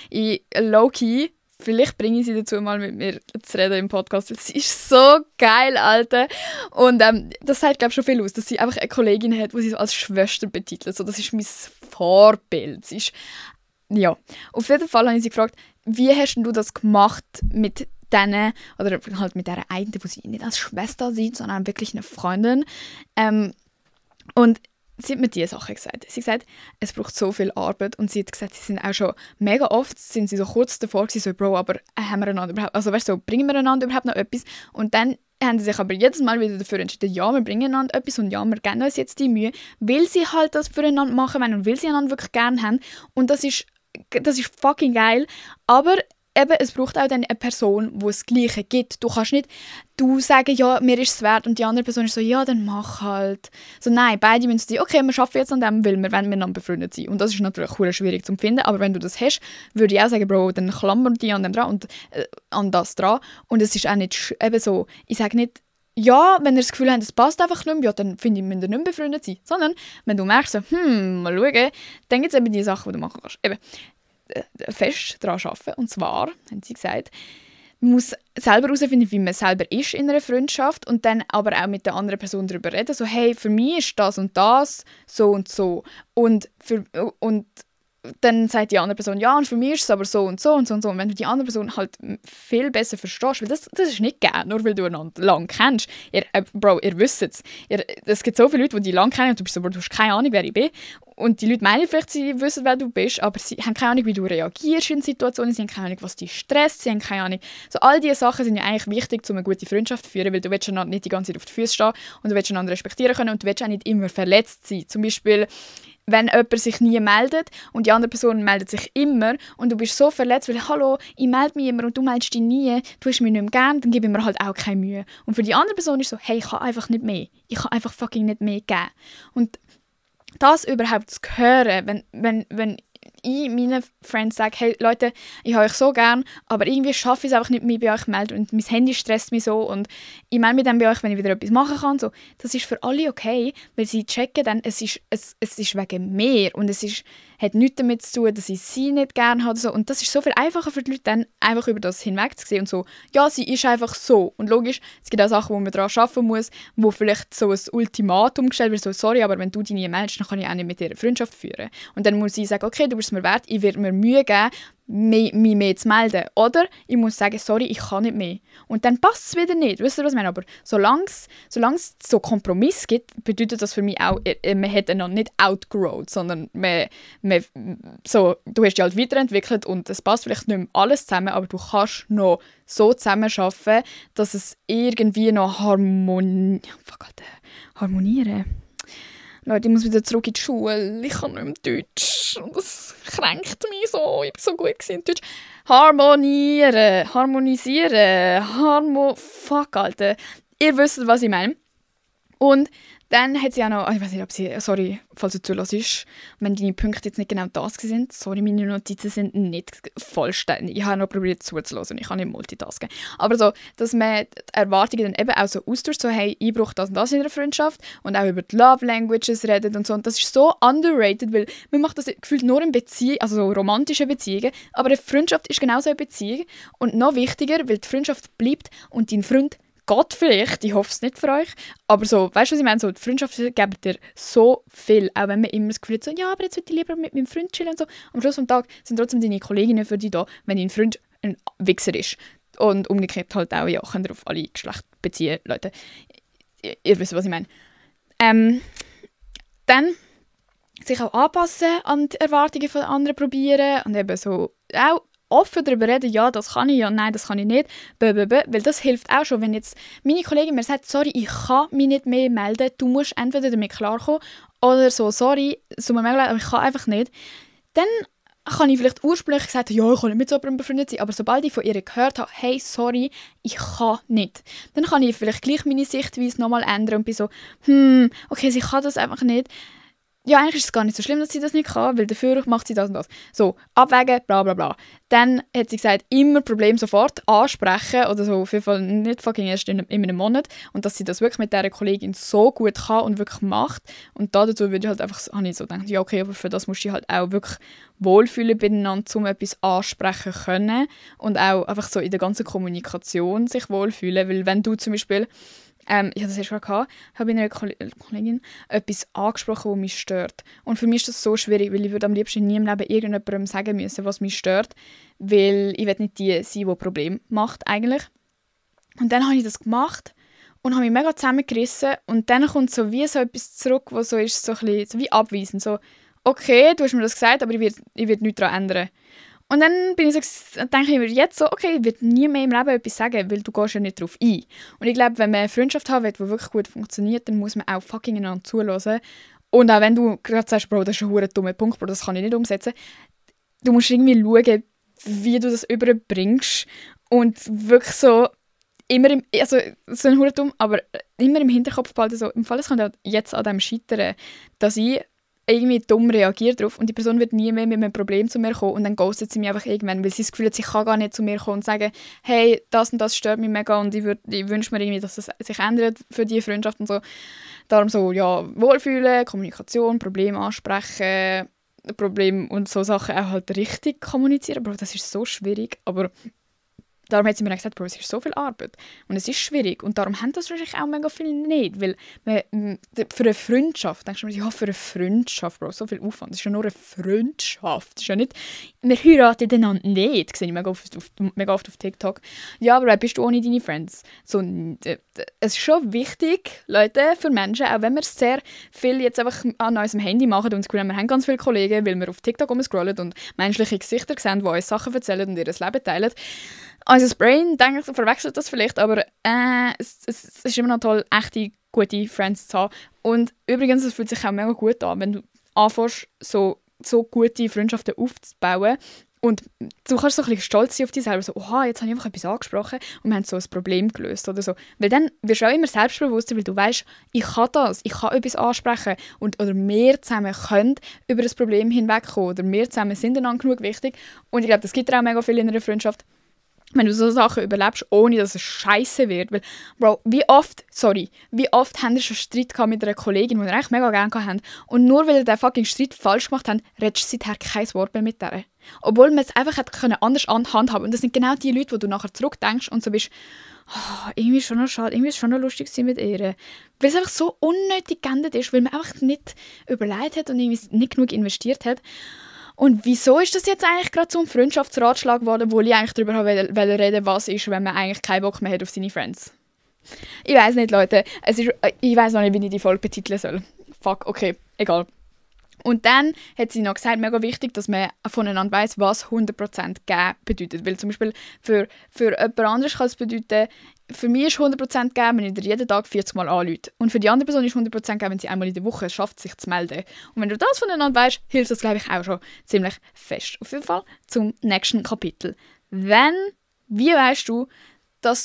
Low-key, vielleicht bringe ich sie dazu, mal mit mir zu reden im Podcast, weil sie ist so geil, Alter. Und das sagt, glaube ich, schon viel aus, dass sie einfach eine Kollegin hat, die sie so als Schwester betitelt. So, das ist mein Vorbild. Sie ist, ja. Auf jeden Fall habe ich sie gefragt, wie hast du das gemacht mit denen, oder halt mit der einen, die sie nicht als Schwester sieht, sondern wirklich eine Freundin. Und sie hat mir diese Sache gesagt. Sie hat gesagt, es braucht so viel Arbeit und sie hat gesagt, sie sind auch schon mega oft, sind sie so kurz davor gewesen, so, Bro, aber haben wir einander überhaupt, also weißt du, so, bringen wir einander überhaupt noch etwas? Und dann haben sie sich aber jedes Mal wieder dafür entschieden, ja, wir bringen einander etwas und ja, wir geben uns jetzt die Mühe, weil sie halt das füreinander machen wollen und weil sie einander wirklich gerne haben. Und das ist fucking geil, aber eben, es braucht auch dann eine Person, die das Gleiche gibt. Du kannst nicht sagen, ja, mir ist es wert und die andere Person ist so, ja, dann mach halt. So, nein, beide müssen sagen, okay, wir arbeiten jetzt an dem, weil wir wollen miteinander befreundet sein. Und das ist natürlich sehr schwierig zu finden, aber wenn du das hast, würde ich auch sagen, Bro, dann klammern die an dem dran und an das dran. Und es ist auch nicht eben so, ich sage nicht, ja, wenn ihr das Gefühl habt, es passt einfach nicht mehr, ja, dann finde ich, müsst ihr nicht mehr befreundet sein. Sondern, wenn du merkst, so, mal schauen, dann gibt es eben die Sachen, die du machen kannst. Eben, fest daran arbeiten. Und zwar, haben sie gesagt, man muss selber herausfinden, wie man selber ist in einer Freundschaft und dann aber auch mit der anderen Person darüber reden. So, hey, für mich ist das und das so und so. Und dann sagt die andere Person, ja, und für mich ist es aber so und so und so und so. Und wenn du die andere Person halt viel besser verstehst, weil das ist nicht gern, nur weil du einander lang kennst. Bro, ihr wisst es. Es gibt so viele Leute, die dich lang kennen und du bist so, du hast keine Ahnung, wer ich bin. Und die Leute meinen vielleicht, sie wissen, wer du bist, aber sie haben keine Ahnung, wie du reagierst in Situationen, sie haben keine Ahnung, was dich stresst, sie haben keine Ahnung. So, all diese Sachen sind ja eigentlich wichtig, um eine gute Freundschaft zu führen, weil du willst einander nicht die ganze Zeit auf die Füße stehen und du willst einander respektieren können und du willst auch nicht immer verletzt sein. Zum Beispiel, wenn jemand sich nie meldet und die andere Person meldet sich immer und du bist so verletzt, weil «Hallo, ich melde mich immer und du meldest dich nie, du hast mich nicht mehr gern», dann gebe ich mir halt auch keine Mühe. Und für die andere Person ist so «Hey, ich kann einfach nicht mehr. Ich kann einfach fucking nicht mehr geben.» Und das überhaupt zu hören, wenn ich meinen Friends sage, hey Leute, ich habe euch so gern, aber irgendwie schaffe ich es einfach nicht, mich bei euch zu melden und mein Handy stresst mich so und ich melde mich dann bei euch, wenn ich wieder etwas machen kann. So, das ist für alle okay, weil sie checken dann, es ist wegen mir und hat nichts damit zu tun, dass ich sie nicht gerne habe. So. Und das ist so viel einfacher für die Leute, dann einfach über das hinwegzusehen und so, ja, sie ist einfach so. Und logisch, es gibt auch Sachen, wo man daran arbeiten muss, wo vielleicht so ein Ultimatum gestellt wird, so, sorry, aber wenn du dich nie meldest, dann kann ich auch nicht mit dir eine Freundschaft führen. Und dann muss ich sagen, okay, du bist es mir wert, ich werde mir Mühe geben, mich mehr zu melden. Oder ich muss sagen, sorry, ich kann nicht mehr. Und dann passt es wieder nicht. Wisst ihr, was ich meine? Aber solange es so Kompromiss gibt, bedeutet das für mich auch, man hat einander nicht outgrown, sondern so, du hast dich halt weiterentwickelt und es passt vielleicht nicht mehr alles zusammen, aber du kannst noch so zusammenarbeiten, dass es irgendwie noch harmonieren. Leute, ich muss wieder zurück in die Schule. Ich kann nicht mehr Deutsch. Und das kränkt mich so. Ich war so gut in Deutsch. Harmonisieren. Fuck, Alter. Ihr wisst, was ich meine. Und dann hat sie auch noch, ich weiß nicht, ob sie, sorry, falls du zuhörst, wenn deine Punkte jetzt nicht genau das sind, sorry, meine Notizen sind nicht vollständig. Ich habe noch probiert zuzuhören, ich kann nicht multitasken. Aber so, dass man die Erwartungen dann eben auch so austauscht, so hey, ich brauche das und das in einer Freundschaft und auch über die Love Languages redet und so. Und das ist so underrated, weil man macht das gefühlt nur in Beziehungen, also so romantischen Beziehungen, aber eine Freundschaft ist genauso eine Beziehung und noch wichtiger, weil die Freundschaft bleibt und dein Freund geht vielleicht, ich hoffe es nicht für euch, aber so, weißt du, was ich meine? So, die Freundschaft gibt dir so viel, auch wenn man immer das Gefühl hat, so, ja, aber jetzt würde ich lieber mit meinem Freund chillen und so. Am Schluss des Tages sind trotzdem deine Kolleginnen für dich da, wenn dein Freund ein Wichser ist. Und umgekehrt halt auch, ja, könnt ihr auf alle Geschlechter beziehen, Leute. Ihr wisst, was ich meine. Dann sich auch anpassen an die Erwartungen von anderen probieren und eben so auch offen darüber reden, ja, das kann ich, ja, nein, das kann ich nicht, weil das hilft auch schon, wenn jetzt meine Kollegin mir sagt, sorry, ich kann mich nicht mehr melden, du musst entweder damit klarkommen oder so, sorry, es tut mir mega leid, aber ich kann einfach nicht, dann kann ich vielleicht ursprünglich gesagt, ja, ich kann nicht mit so jemandem befreundet sein, aber sobald ich von ihr gehört habe, hey, sorry, ich kann nicht, dann kann ich vielleicht gleich meine Sichtweise nochmal ändern und bin so, okay, sie kann das einfach nicht. ja, eigentlich ist es gar nicht so schlimm, dass sie das nicht kann, weil dafür macht sie das und das. So, abwägen, bla bla bla. Dann hat sie gesagt, immer Problem sofort ansprechen oder so, auf jeden Fall nicht fucking erst in einem Monat. Und dass sie das wirklich mit dieser Kollegin so gut kann und wirklich macht. Und dazu würde ich halt einfach, habe ich so gedacht, ja okay, aber für das musst du dich halt auch wirklich wohlfühlen beieinander, um etwas ansprechen können. Und auch einfach so in der ganzen Kommunikation sich wohlfühlen. Weil wenn du zum Beispiel ich hatte das erst mal gehabt, habe ich einer Kollegin etwas angesprochen, was mich stört. Und für mich ist das so schwierig, weil ich würde am liebsten nie im Leben irgendjemandem sagen müssen, was mich stört, weil ich will nicht die sein, die Probleme macht eigentlich. Und dann habe ich das gemacht und habe mich mega zusammengerissen und dann kommt so wie so etwas zurück, was so ist, so ein bisschen, so wie abweisend, so okay, du hast mir das gesagt, aber ich werde nichts daran ändern. Und dann denke ich mir jetzt so, okay, ich werde nie mehr im Leben etwas sagen, weil du gehst ja nicht darauf ein. Und ich glaube, wenn man eine Freundschaft haben will, die wirklich gut funktioniert, dann muss man auch fucking einander zuhören. Und auch wenn du gerade sagst, Bro, das ist ein dummer Punkt, Bro, das kann ich nicht umsetzen, du musst irgendwie schauen, wie du das überbringst und wirklich so immer also so ein hure dumm, aber immer im Hinterkopf behalten, so, im Fall es könnte jetzt an dem scheitern, dass ich irgendwie dumm reagiert darauf und die Person wird nie mehr mit einem Problem zu mir kommen und dann ghostet sie mich einfach irgendwann, weil sie das Gefühl hat, sie kann gar nicht zu mir kommen und sagen, hey, das und das stört mich mega und ich wünsche mir irgendwie, dass das sich ändert für die Freundschaft und so. Darum so, ja, Wohlfühlen, Kommunikation, Probleme ansprechen, Probleme und so Sachen auch halt richtig kommunizieren, Bro, das ist so schwierig, aber darum hat sie mir gesagt, Bro, es ist so viel Arbeit und es ist schwierig und darum haben das wahrscheinlich auch mega viele nicht, weil für eine Freundschaft, denkst du mir, ja, für eine Freundschaft, Bro, so viel Aufwand, das ist ja nur eine Freundschaft, das ist ja nicht, wir heiraten einander nicht, das sehe ich mega oft auf TikTok. Ja, aber bist du ohne deine Friends? So, es ist schon wichtig, Leute, für Menschen, auch wenn wir sehr viel jetzt einfach an unserem Handy machen und wir haben ganz viele Kollegen, weil wir auf TikTok rumscrollen und menschliche Gesichter sehen, die uns Sachen erzählen und ihr Leben teilen. Unser Brain verwechselt das vielleicht, aber es ist immer noch toll, echte, gute Friends zu haben. Und übrigens, es fühlt sich auch mega gut an, wenn du anfängst, so gute Freundschaften aufzubauen. Und du kannst so ein bisschen stolz sein auf dich selber, so, oha, jetzt habe ich einfach etwas angesprochen und wir haben so ein Problem gelöst oder so. Weil dann wirst du auch immer selbstbewusster, weil du weißt, ich kann das, ich kann etwas ansprechen oder wir zusammen können über das Problem hinwegkommen oder wir zusammen sind einander genug wichtig. Und ich glaube, das gibt dir auch mega viel in einer Freundschaft, wenn du so Sachen überlebst, ohne dass es scheiße wird. Weil, Bro, wie oft haben wir schon Streit gehabt mit einer Kollegin, die wir eigentlich mega gerne hatten, und nur weil wir den fucking Streit falsch gemacht haben, redest du seither kein Wort mehr mit der. Obwohl man es einfach anders handhaben. Und das sind genau die Leute, wo du nachher zurückdenkst und so bist, oh, irgendwie ist schon noch schade, irgendwie ist schon noch lustig mit ihr. Weil es einfach so unnötig geendet ist, weil man einfach nicht überlegt hat und irgendwie nicht genug investiert hat. Und wieso ist das jetzt eigentlich gerade zum Freundschaftsratschlag geworden, wo ich eigentlich darüber reden, was ist, wenn man eigentlich keinen Bock mehr hat auf seine Friends? Ich weiß nicht, Leute. Ich weiß noch nicht, wie ich die Folge betiteln soll. Fuck, okay, egal. Und dann hat sie noch gesagt, mega wichtig, dass man voneinander weiss, was 100% geben bedeutet. Weil zum Beispiel für jemand anderes kann es bedeuten, für mich ist 100% geben, wenn ich dir jeden Tag 40 Mal anrufe. Und für die andere Person ist 100% geben, wenn sie einmal in der Woche es schafft, sich zu melden. Und wenn du das voneinander weißt, hilft das, glaube ich, auch schon ziemlich fest. Auf jeden Fall zum nächsten Kapitel. Wie weißt du, dass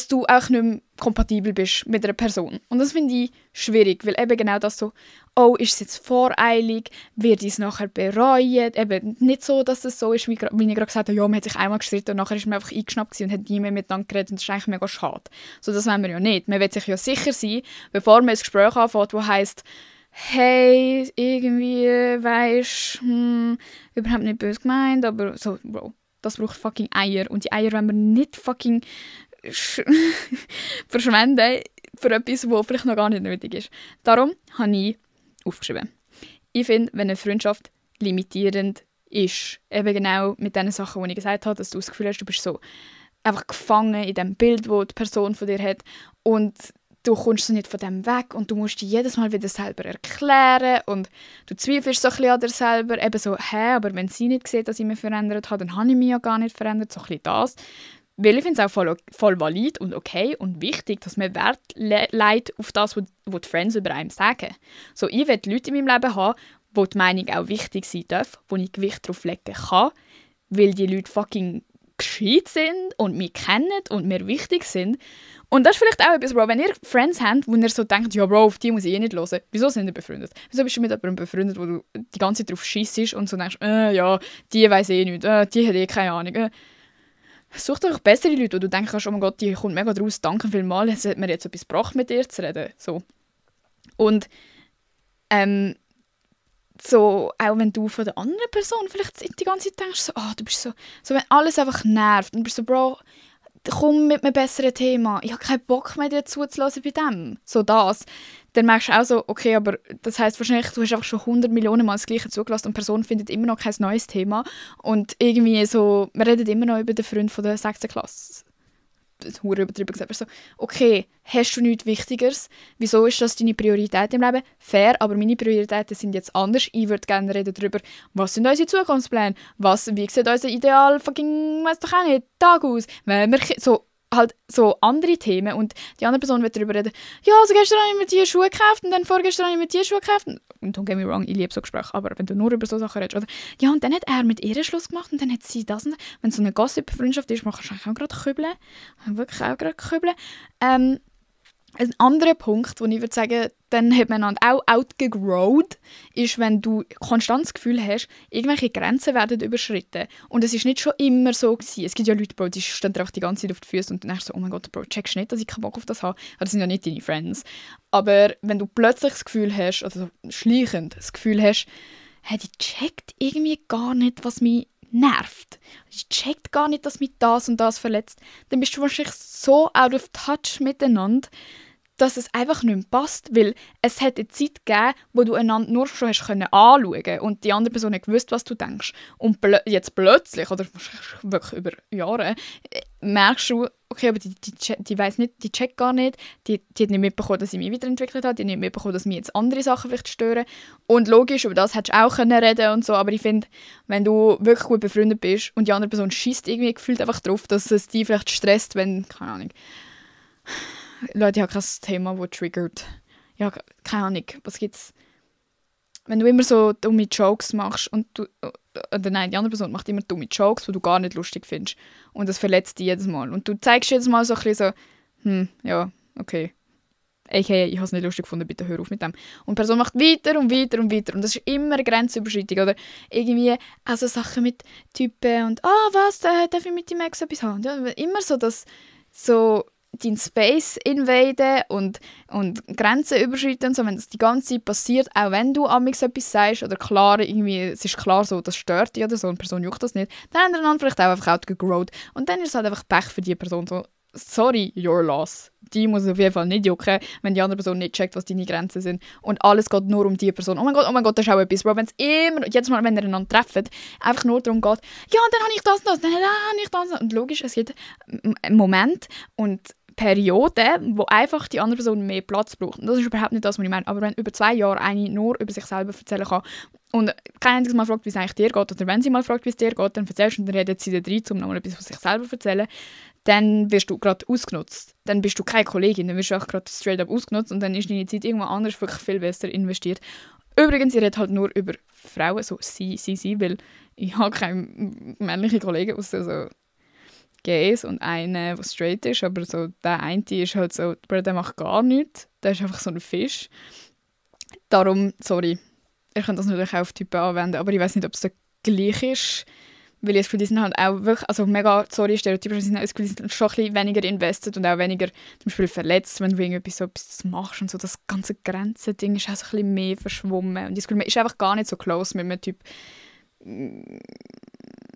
du auch nicht mehr kompatibel bist mit einer Person. Und das finde ich schwierig, weil eben genau das so, oh, ist es jetzt voreilig, wird ich es nachher bereuen? Eben nicht so, dass es so ist, wie ich gerade gesagt habe, ja, man hat sich einmal gestritten und nachher ist man einfach eingeschnappt und hat nie mehr miteinander geredet und das ist eigentlich mega schade. So, das wollen wir ja nicht. Man will sich ja sicher sein, bevor man ein Gespräch anfängt, das heisst, hey, irgendwie, weisst, überhaupt nicht böse gemeint, aber so, Bro, das braucht fucking Eier und die Eier wollen wir nicht fucking verschwenden für etwas, was vielleicht noch gar nicht nötig ist. Darum habe ich aufgeschrieben. Ich finde, wenn eine Freundschaft limitierend ist, eben genau mit den Sachen, die ich gesagt habe, dass du das Gefühl hast, du bist so einfach gefangen in dem Bild, das die Person von dir hat und du kommst so nicht von dem weg und du musst dir jedes Mal wieder selber erklären und du zweifelst so ein bisschen an dir selber, eben so, aber wenn sie nicht sieht, dass ich mich verändert habe, dann habe ich mich ja gar nicht verändert, so ein bisschen das. Weil ich finde es auch voll valid und okay und wichtig, dass man Wert legt auf das, was die Friends über einen sagen. So, ich will Leute in meinem Leben haben, wo die Meinung auch wichtig sein darf, wo ich Gewicht darauf legen kann, weil die Leute fucking gescheit sind und mich kennen und mir wichtig sind. Und das ist vielleicht auch etwas, Bro, wenn ihr Friends habt, wo ihr so denkt, ja Bro, auf die muss ich eh nicht hören. Wieso sind ihr befreundet? Wieso bist du mit jemandem befreundet, wo du die ganze Zeit drauf scheissest und so denkst, ja, die weiss eh nichts, die hat eh keine Ahnung. Such doch bessere Leute, wo du denkst, oh mein Gott, die kommt mega draus, danke vielmals, es hat mir jetzt etwas gebracht, mit dir zu reden. So. Und so, auch wenn du von der anderen Person vielleicht die ganze Zeit denkst, so, du bist so, wenn alles einfach nervt und du bist so, Bro, komm mit einem besseren Thema, ich habe keinen Bock mehr dir zuzulassen bei dem, so das, dann merkst du auch so, okay, aber das heisst wahrscheinlich, du hast einfach schon 100 Millionen Mal das Gleiche zugelassen und die Person findet immer noch kein neues Thema und irgendwie so, wir reden immer noch über den Freund von der 6. Klasse. Das ist verdammt übertrieben gesagt, aber so, okay, hast du nichts Wichtigeres? Wieso ist das deine Priorität im Leben? Fair, aber meine Prioritäten sind jetzt anders. Ich würde gerne reden darüber, was sind unsere Zukunftspläne? Wie sieht unser Ideal, weiss doch auch nicht, Tag aus? Wenn wir so, halt so andere Themen und die andere Person wird darüber reden, ja, also gestern habe ich mir diese Schuhe gekauft und dann vorgestern habe ich mir diese Schuhe gekauft. Und don't get me wrong, ich liebe so Gespräche, aber wenn du nur über so Sachen redest, oder ja, und dann hat er mit ihr Schluss gemacht und dann hat sie das und das. Wenn so eine Gossip-Freundschaft ist, machst du auch gerade kübeln. Wirklich auch gerade kübeln. Ein anderer Punkt, wo ich würde sagen, dann hat man auch outgegrowt, ist, wenn du konstant das Gefühl hast, irgendwelche Grenzen werden überschritten. Und es ist nicht schon immer so gewesen. Es gibt ja Leute, Bro, die stehen dir die ganze Zeit auf die Füße und dann denkst du so, oh mein Gott, Bro, checkst du nicht, dass ich keinen Bock auf das habe? Aber das sind ja nicht deine Friends. Aber wenn du plötzlich das Gefühl hast, oder so schleichend das Gefühl hast, hey, die checkt irgendwie gar nicht, was mich nervt. Die checkt gar nicht, dass mich das und das verletzt. Dann bist du wahrscheinlich so out of touch miteinander, dass es einfach nicht mehr passt, weil es hat eine Zeit gegeben, wo du einander nur schon hast anschauen und die andere Person hat gewusst, was du denkst. Und jetzt plötzlich, oder wirklich über Jahre, merkst du, okay, aber die weiss nicht, die checkt gar nicht, die hat nicht mitbekommen, dass ich mich weiterentwickelt habe, die hat nicht mitbekommen, dass mich jetzt andere Sachen vielleicht stören. Und logisch, über das hättest du auch reden und so, aber ich finde, wenn du wirklich gut befreundet bist und die andere Person schießt irgendwie gefühlt einfach drauf, dass es dich vielleicht stresst, wenn, keine Ahnung, Leute, ich habe kein Thema, das triggert. Ja, keine Ahnung, was gibt's? Wenn du immer so dumme Jokes machst und oder nein, die andere Person macht immer dumme Jokes, die du gar nicht lustig findest. Und das verletzt dich jedes Mal. Und du zeigst jedes Mal so ein bisschen so, ja, okay. Okay, ich habe es nicht lustig gefunden, bitte hör auf mit dem. Und die Person macht weiter und weiter und weiter. Und das ist immer eine Grenzüberschreitung. Oder irgendwie also Sachen mit Typen und was, darf ich mit dem Ex etwas haben? Ja, immer so, dass so deinen Space invaden und Grenzen überschreiten, so, wenn das die ganze Zeit passiert, auch wenn du amigs etwas sagst oder klar, irgendwie, es ist klar so, das stört dich oder so, eine Person juckt das nicht, dann haben die einander vielleicht auch einfach outgegrowt und dann ist es halt einfach Pech für die Person, so, sorry, your loss. Die muss auf jeden Fall nicht jucken, wenn die andere Person nicht checkt, was deine Grenzen sind und alles geht nur um die Person. Oh mein Gott, das ist auch etwas, Bro, wenn es immer, jedes Mal, wenn ihr einander trefft, einfach nur darum geht, ja, dann habe ich das und das, dann habe ich das und logisch, es gibt einen Moment und Perioden, wo einfach die andere Person mehr Platz braucht. Und das ist überhaupt nicht das, was ich meine. Aber wenn über 2 Jahre eine nur über sich selber erzählen kann und kein einziges Mal fragt, wie es eigentlich dir geht, oder wenn sie mal fragt, wie es dir geht, dann erzählst du und dann redet sie dir rein, um nochmal etwas von sich selber zu erzählen, dann wirst du gerade ausgenutzt. Dann bist du keine Kollegin, dann wirst du auch gerade straight up ausgenutzt und dann ist deine Zeit irgendwo anders wirklich viel besser investiert. Übrigens, ich rede halt nur über Frauen, so sie, weil ich habe keine männlichen Kollegen, außer so Gays und einer, der straight ist, aber so der eine ist halt so, der macht gar nichts, der ist einfach so ein Fisch. Darum, sorry, ihr könnt das natürlich auch auf Typen anwenden, aber ich weiß nicht, ob es da gleich ist, weil ich das Gefühl, die sind halt auch wirklich, also mega, sorry, stereotypisch, die sind schon ein bisschen weniger invested und auch weniger zum Beispiel verletzt, wenn du irgendwie so etwas machst und so, das ganze Grenzen-Ding ist auch so ein bisschen mehr verschwommen und ich Gefühl, man ist einfach gar nicht so close mit einem Typ,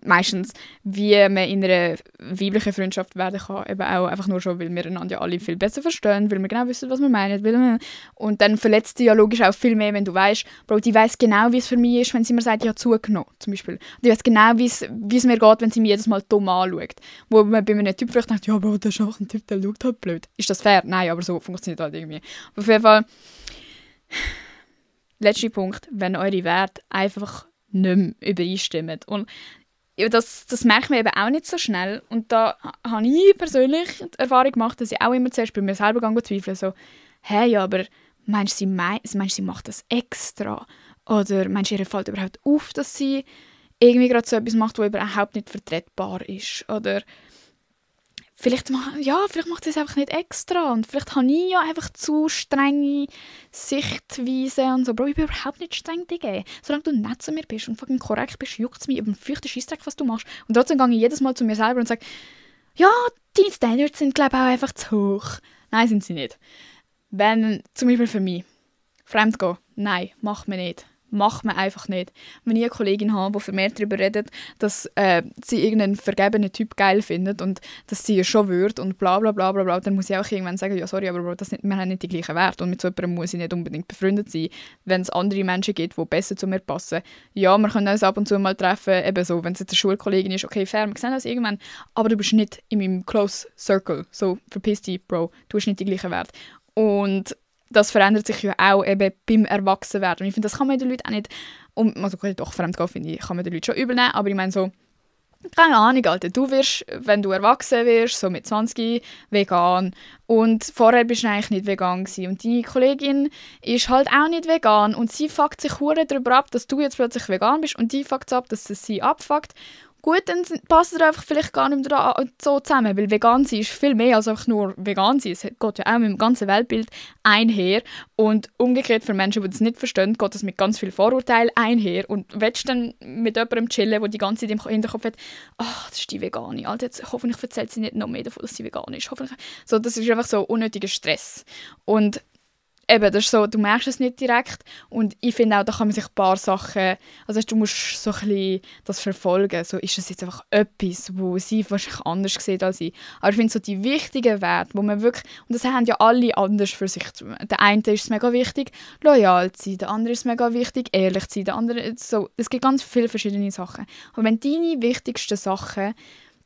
meistens, wie man in einer weiblichen Freundschaft werden kann, eben auch einfach nur schon, weil wir einander ja alle viel besser verstehen, weil wir genau wissen, was wir meinen. Und dann verletzt sie ja logisch auch viel mehr, wenn du weißt, Bro, die weiss genau, wie es für mich ist, wenn sie mir sagt, ich habe zugenommen, zum Beispiel. Die weiss genau, wie es mir geht, wenn sie mich jedes Mal dumm anschaut. Wo man bei einem Typ vielleicht denkt, ja, Bro, das ist einfach ein Typ, der schaut halt blöd. Ist das fair? Nein, aber so funktioniert halt irgendwie. Auf jeden Fall, letzter Punkt, wenn eure Werte einfach nicht mehr übereinstimmen. Und das merkt man eben auch nicht so schnell. Und da habe ich persönlich die Erfahrung gemacht, dass ich auch immer zuerst bei mir selber zweifle, so, hey, ja, aber meinst du, sie macht das extra? Oder meinst du, ihr fällt überhaupt auf, dass sie irgendwie gerade so etwas macht, was überhaupt nicht vertretbar ist. Oder vielleicht macht sie es einfach nicht extra. Und vielleicht habe ich ja einfach zu strenge Sichtweise und so. Bro, ich bin überhaupt nicht streng, Digga. Solange du nett zu mir bist und fucking korrekt bist, juckt es mich über den feuchten Scheissdreck, was du machst. Und trotzdem gehe ich jedes Mal zu mir selber und sage, ja, deine Standards sind, glaube ich, auch einfach zu hoch. Nein, sind sie nicht. Wenn, zum Beispiel für mich, fremdgehen, nein, macht man nicht. Macht man einfach nicht. Wenn ich eine Kollegin habe, die vermehrt darüber redet, dass sie irgendeinen vergebenen Typ geil findet und dass sie es schon würde und bla bla bla bla bla, dann muss ich auch irgendwann sagen, ja sorry, aber Bro, wir haben nicht die gleichen Werte und mit so jemandem muss ich nicht unbedingt befreundet sein. Wenn es andere Menschen gibt, die besser zu mir passen, ja, wir können uns ab und zu mal treffen, eben so, wenn es jetzt eine Schulkollegin ist, okay, fair, wir sehen uns irgendwann, aber du bist nicht in meinem Close Circle, so, verpiss dich, Bro, du hast nicht die gleichen Werte. Und das verändert sich ja auch eben beim Erwachsenwerden. Und ich finde, das kann man den Leuten auch nicht, also doch, fremdgehen finde ich, kann man den Leuten schon übel nehmen, aber ich meine so, keine Ahnung, Alter, du wirst, wenn du erwachsen wirst, so mit 20, vegan und vorher bist du eigentlich nicht vegan gewesen. Und deine Kollegin ist halt auch nicht vegan und sie fuckt sich hure darüber ab, dass du jetzt plötzlich vegan bist und die fuckt es ab, dass es sie abfuckt. Gut, dann passt ihr einfach vielleicht gar nicht mehr so zusammen, weil vegan sein ist viel mehr als einfach nur vegan sein. Es geht ja auch mit dem ganzen Weltbild einher und umgekehrt für Menschen, die das nicht verstehen, geht das mit ganz viel Vorurteilen einher und willst dann mit jemandem chillen, der die ganze Zeit im Hinterkopf hat, ach, das ist die Vegane, Alter, jetzt hoffentlich erzählt sie nicht noch mehr davon, dass sie vegan ist. Hoffentlich. So, das ist einfach so unnötiger Stress. Und eben, das ist so, du merkst es nicht direkt und ich finde auch, da kann man sich ein paar Sachen, also du musst so ein bisschen das verfolgen, so ist es jetzt einfach etwas, wo sie wahrscheinlich anders sieht als ich, aber ich finde so die wichtigen Werte, wo man wirklich, und das haben ja alle anders für sich, der eine ist es mega wichtig, loyal zu sein, der andere ist es mega wichtig, ehrlich zu sein, der andere, so, es gibt ganz viele verschiedene Sachen, aber wenn deine wichtigsten Sachen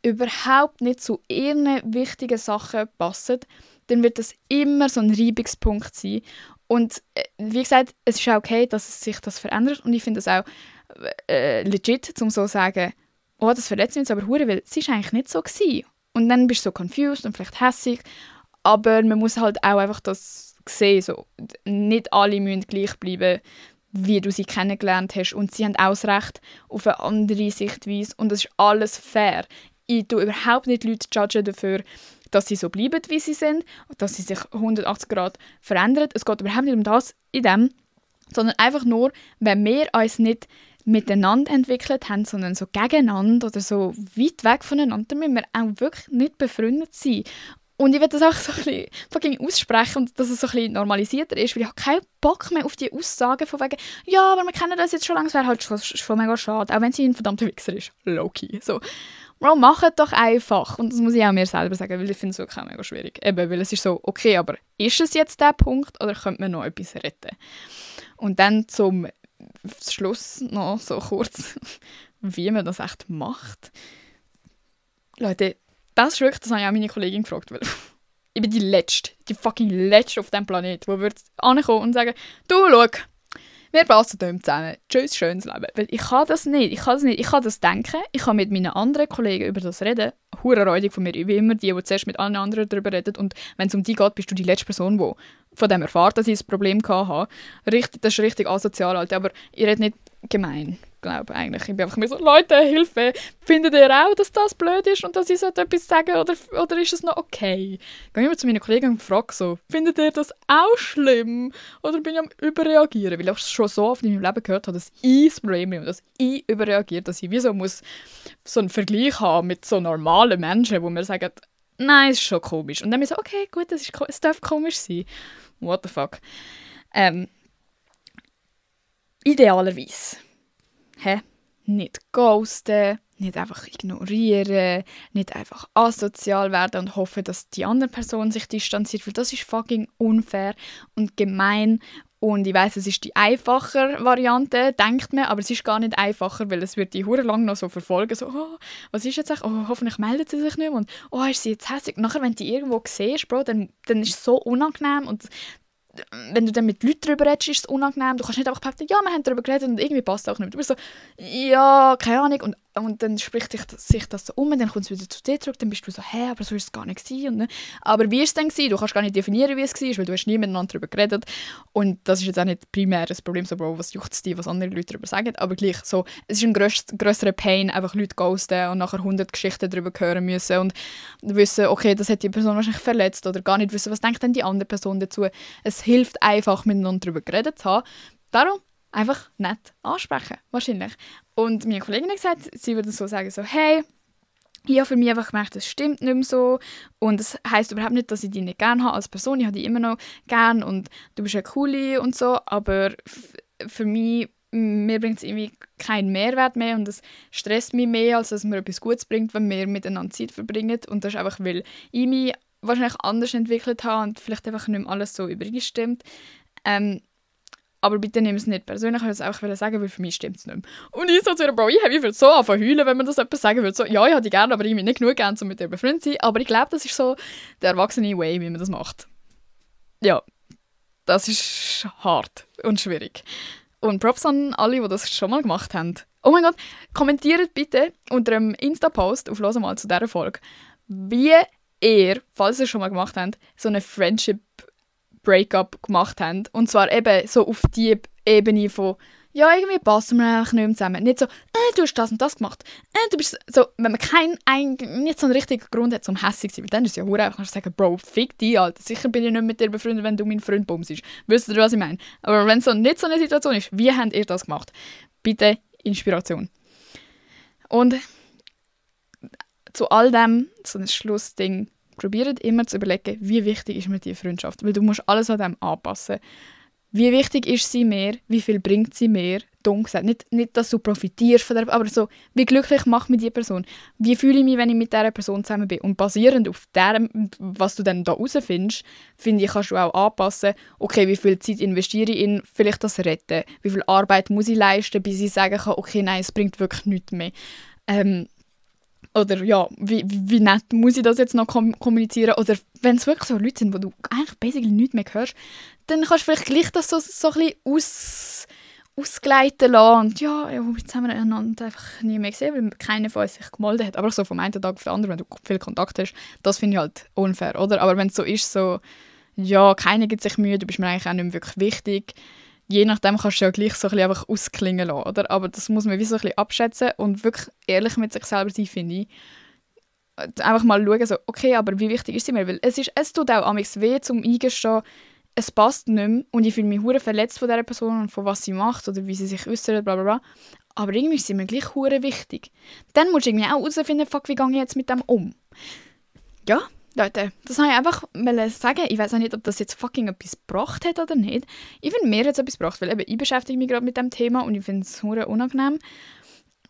überhaupt nicht zu ihren wichtigen Sachen passen, dann wird das immer so ein Reibungspunkt sein. Und wie gesagt, es ist auch okay, dass sich das verändert. Und ich finde es auch legit, um so zu sagen, oh, das verletzt mich jetzt aber hure, weil es ist eigentlich nicht so gewesen. Und dann bist du so confused und vielleicht hässig. Aber man muss halt auch einfach das sehen. So. Nicht alle müssen gleich bleiben, wie du sie kennengelernt hast. Und sie haben auch das Recht auf eine andere Sichtweise. Und das ist alles fair. Ich tue überhaupt nicht Leute judgen dafür, dass sie so bleiben, wie sie sind, und dass sie sich 180 Grad verändern. Es geht überhaupt nicht um das in dem, sondern einfach nur, wenn wir uns nicht miteinander entwickelt haben, sondern so gegeneinander oder so weit weg voneinander, dann müssen wir auch wirklich nicht befreundet sein. Und ich will das auch so ein bisschen fucking aussprechen und dass es so ein bisschen normalisierter ist, weil ich habe keinen Bock mehr auf die Aussagen von wegen, ja, aber wir kennen das jetzt schon lange, es wäre halt schon mega schade, auch wenn sie ein verdammter Wichser ist. Low-key. So. Bro, mach es doch einfach. Und das muss ich auch mir selber sagen, weil ich finde es wirklich auch mega schwierig. Eben, weil es ist so, okay, aber ist es jetzt der Punkt oder könnte man noch etwas retten? Und dann zum Schluss noch so kurz, wie man das echt macht. Leute, das ist wirklich, das habe ich auch meine Kollegin gefragt, weil ich bin die fucking Letzte auf diesem Planeten, die würde ankommen und sagen, du, schau, wir passen hier zusammen. Tschüss, schönes Leben. Weil ich kann das nicht. Ich kann das denken. Ich kann mit meinen anderen Kollegen über das reden. Hure räudig von mir. Ich bin immer die zuerst mit allen anderen darüber redet. Und wenn es um die geht, bist du die letzte Person, die von dem erfährt, dass ich ein Problem hatte. Richtig, das ist richtig asozial, Alter. Aber ich rede nicht gemein, glaube ich eigentlich. Ich bin einfach mir so, Leute, Hilfe. Findet ihr auch, dass das blöd ist und dass ich etwas sagen oder ist es noch okay? Ich gehe immer zu meinen Kollegen und frage so, findet ihr das auch schlimm? Oder bin ich am Überreagieren? Weil ich schon so oft in meinem Leben gehört habe, dass ich das Problem bin und dass ich überreagiere, dass ich wie so muss so einen Vergleich haben mit so normalen Menschen, wo mir sagen, nein, es ist schon komisch. Und dann bin ich so, okay, gut, es darf komisch sein. What the fuck? Idealerweise. Nicht ghosten, nicht einfach ignorieren, nicht einfach asozial werden und hoffen, dass die andere Person sich distanziert, weil das ist fucking unfair und gemein. Und ich weiss, es ist die einfache Variante, denkt man, aber es ist gar nicht einfacher, weil es wird die hure lang noch so verfolgen, so, oh, was ist jetzt echt? Oh, hoffentlich meldet sie sich nicht mehr und oh, ist sie jetzt hässlich? Nachher, wenn du die irgendwo siehst, Bro, dann ist es so unangenehm und wenn du dann mit Leuten darüber redest, ist es unangenehm. Du kannst nicht einfach behaupten, ja, wir haben darüber geredet und irgendwie passt es auch nicht. Du bist so, ja, keine Ahnung. Und und dann spricht sich das so um, dann kommt es wieder zu dir zurück, dann bist du so, hä, aber so war es gar nicht gewesen. Und, ne? Aber wie war es denn gewesen? Du kannst gar nicht definieren, wie es war, weil du hast nie miteinander darüber geredet. Und das ist jetzt auch nicht primär das Problem, so, Bro, was juckt es dich, was andere Leute darüber sagen, aber gleich so, es ist ein grösserer Pain, einfach Leute ghosten und nachher 100 Geschichten darüber hören müssen und wissen, okay, das hat die Person wahrscheinlich verletzt oder gar nicht wissen, was denkt denn die andere Person dazu. Es hilft einfach, miteinander darüber geredet zu haben. Darum einfach nett ansprechen, wahrscheinlich. Und meine Kollegin hat gesagt, sie würde so sagen, so, hey, ich habe für mich einfach gemerkt, das stimmt nicht mehr so. Und das heisst überhaupt nicht, dass ich dich nicht gerne habe als Person. Ich habe dich immer noch gerne und du bist eine coole und so. Aber für mich, mir bringt es irgendwie keinen Mehrwert mehr und es stresst mich mehr, als dass es mir etwas Gutes bringt, wenn wir miteinander Zeit verbringen. Und das ist einfach, weil ich mich wahrscheinlich anders entwickelt habe und vielleicht einfach nicht mehr alles so übereinstimmt. Aber bitte nimm es nicht persönlich, ich wollte es einfach sagen, weil für mich stimmt es nicht mehr. Und ich so zu ihr, Bro, ich würde so anfangen heulen, wenn man das jemand sagen würde. So, ja, ich habe die gerne, aber ich habe nicht genug gerne, um mit ihr befreundet zu sein. Aber ich glaube, das ist so der erwachsene Way, wie man das macht. Ja, das ist hart und schwierig. Und Props an alle, die das schon mal gemacht haben. Oh mein Gott, kommentiert bitte unter einem Insta-Post auf «Los mal» zu dieser Folge, wie ihr, falls ihr es schon mal gemacht habt, so eine Friendship Breakup gemacht haben. Und zwar eben so auf die Ebene von ja, irgendwie passen wir einfach nicht mehr zusammen. Nicht so, du hast das und das gemacht. Du bist so, wenn man nicht so einen richtigen Grund hat, zum hässlich zu sein, weil dann ist es ja hure einfach, kannst du sagen, Bro, fick dich, Alter. Sicher bin ich nicht mit dir befreundet, wenn du mein Freund bumst. Wisst ihr, was ich meine? Aber wenn es so nicht so eine Situation ist, wie habt ihr das gemacht? Bitte Inspiration. Und zu all dem, so ein Schlussding, probiert immer zu überlegen, wie wichtig ist mir diese Freundschaft. Weil du musst alles an dem anpassen. Wie wichtig ist sie mir? Wie viel bringt sie mir? Dumm gesagt. Nicht, dass du profitierst von der, aber so, wie glücklich macht mich diese Person? Wie fühle ich mich, wenn ich mit dieser Person zusammen bin? Und basierend auf dem, was du dann da herausfindest, finde ich, kannst du auch anpassen, okay, wie viel Zeit investiere ich in vielleicht das Retten? Wie viel Arbeit muss ich leisten, bis ich sagen kann, okay, nein, es bringt wirklich nichts mehr. Oder ja, wie nett muss ich das jetzt noch kommunizieren? Oder wenn es wirklich so Leute sind, wo du eigentlich basically nichts mehr hörst, dann kannst du vielleicht gleich das so ein bisschen ausgleiten lassen. Und ja, jetzt haben wir einander einfach nie mehr gesehen, weil keiner von uns sich gemeldet hat. Aber so vom einen Tag auf den anderen, wenn du viel Kontakt hast, das finde ich halt unfair, oder? Aber wenn es so ist, so, ja, keiner gibt sich Mühe, du bist mir eigentlich auch nicht mehr wirklich wichtig, je nachdem kannst du ja gleich so ein bisschen einfach ausklingen lassen, oder? Aber das muss man wie so ein bisschen abschätzen und wirklich ehrlich mit sich selber sein, finde ich. Einfach mal schauen, so, okay, aber wie wichtig ist sie mir? Weil es tut auch amigs weh, zum Eingestehen, es passt nicht mehr und ich fühle mich hure verletzt von dieser Person und von was sie macht oder wie sie sich äußert, bla bla bla. Aber irgendwie ist sie mir gleich hure wichtig. Dann musst du irgendwie auch herausfinden, fuck, wie gehe ich jetzt mit dem um? Ja, Leute, das wollte ich einfach sagen. Ich weiß auch nicht, ob das jetzt fucking etwas gebracht hat oder nicht. Ich finde, mir hat es etwas gebracht, weil eben ich beschäftige mich gerade mit dem Thema und ich finde es hure unangenehm.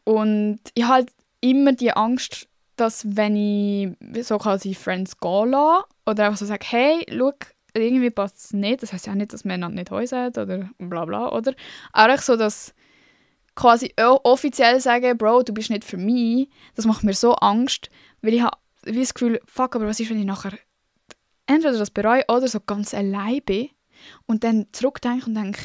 Und ich habe halt immer die Angst, dass wenn ich so quasi Friends gehen lasse oder einfach so sage, hey, schau, irgendwie passt es nicht. Das heisst ja auch nicht, dass wir einander nicht häusen oder bla bla, oder? Aber auch so, dass quasi offiziell sagen, Bro, du bist nicht für mich, das macht mir so Angst, weil ich habe wie das Gefühl, fuck, aber was ist, wenn ich nachher entweder das bereue oder so ganz allein bin und dann zurückdenke und denke,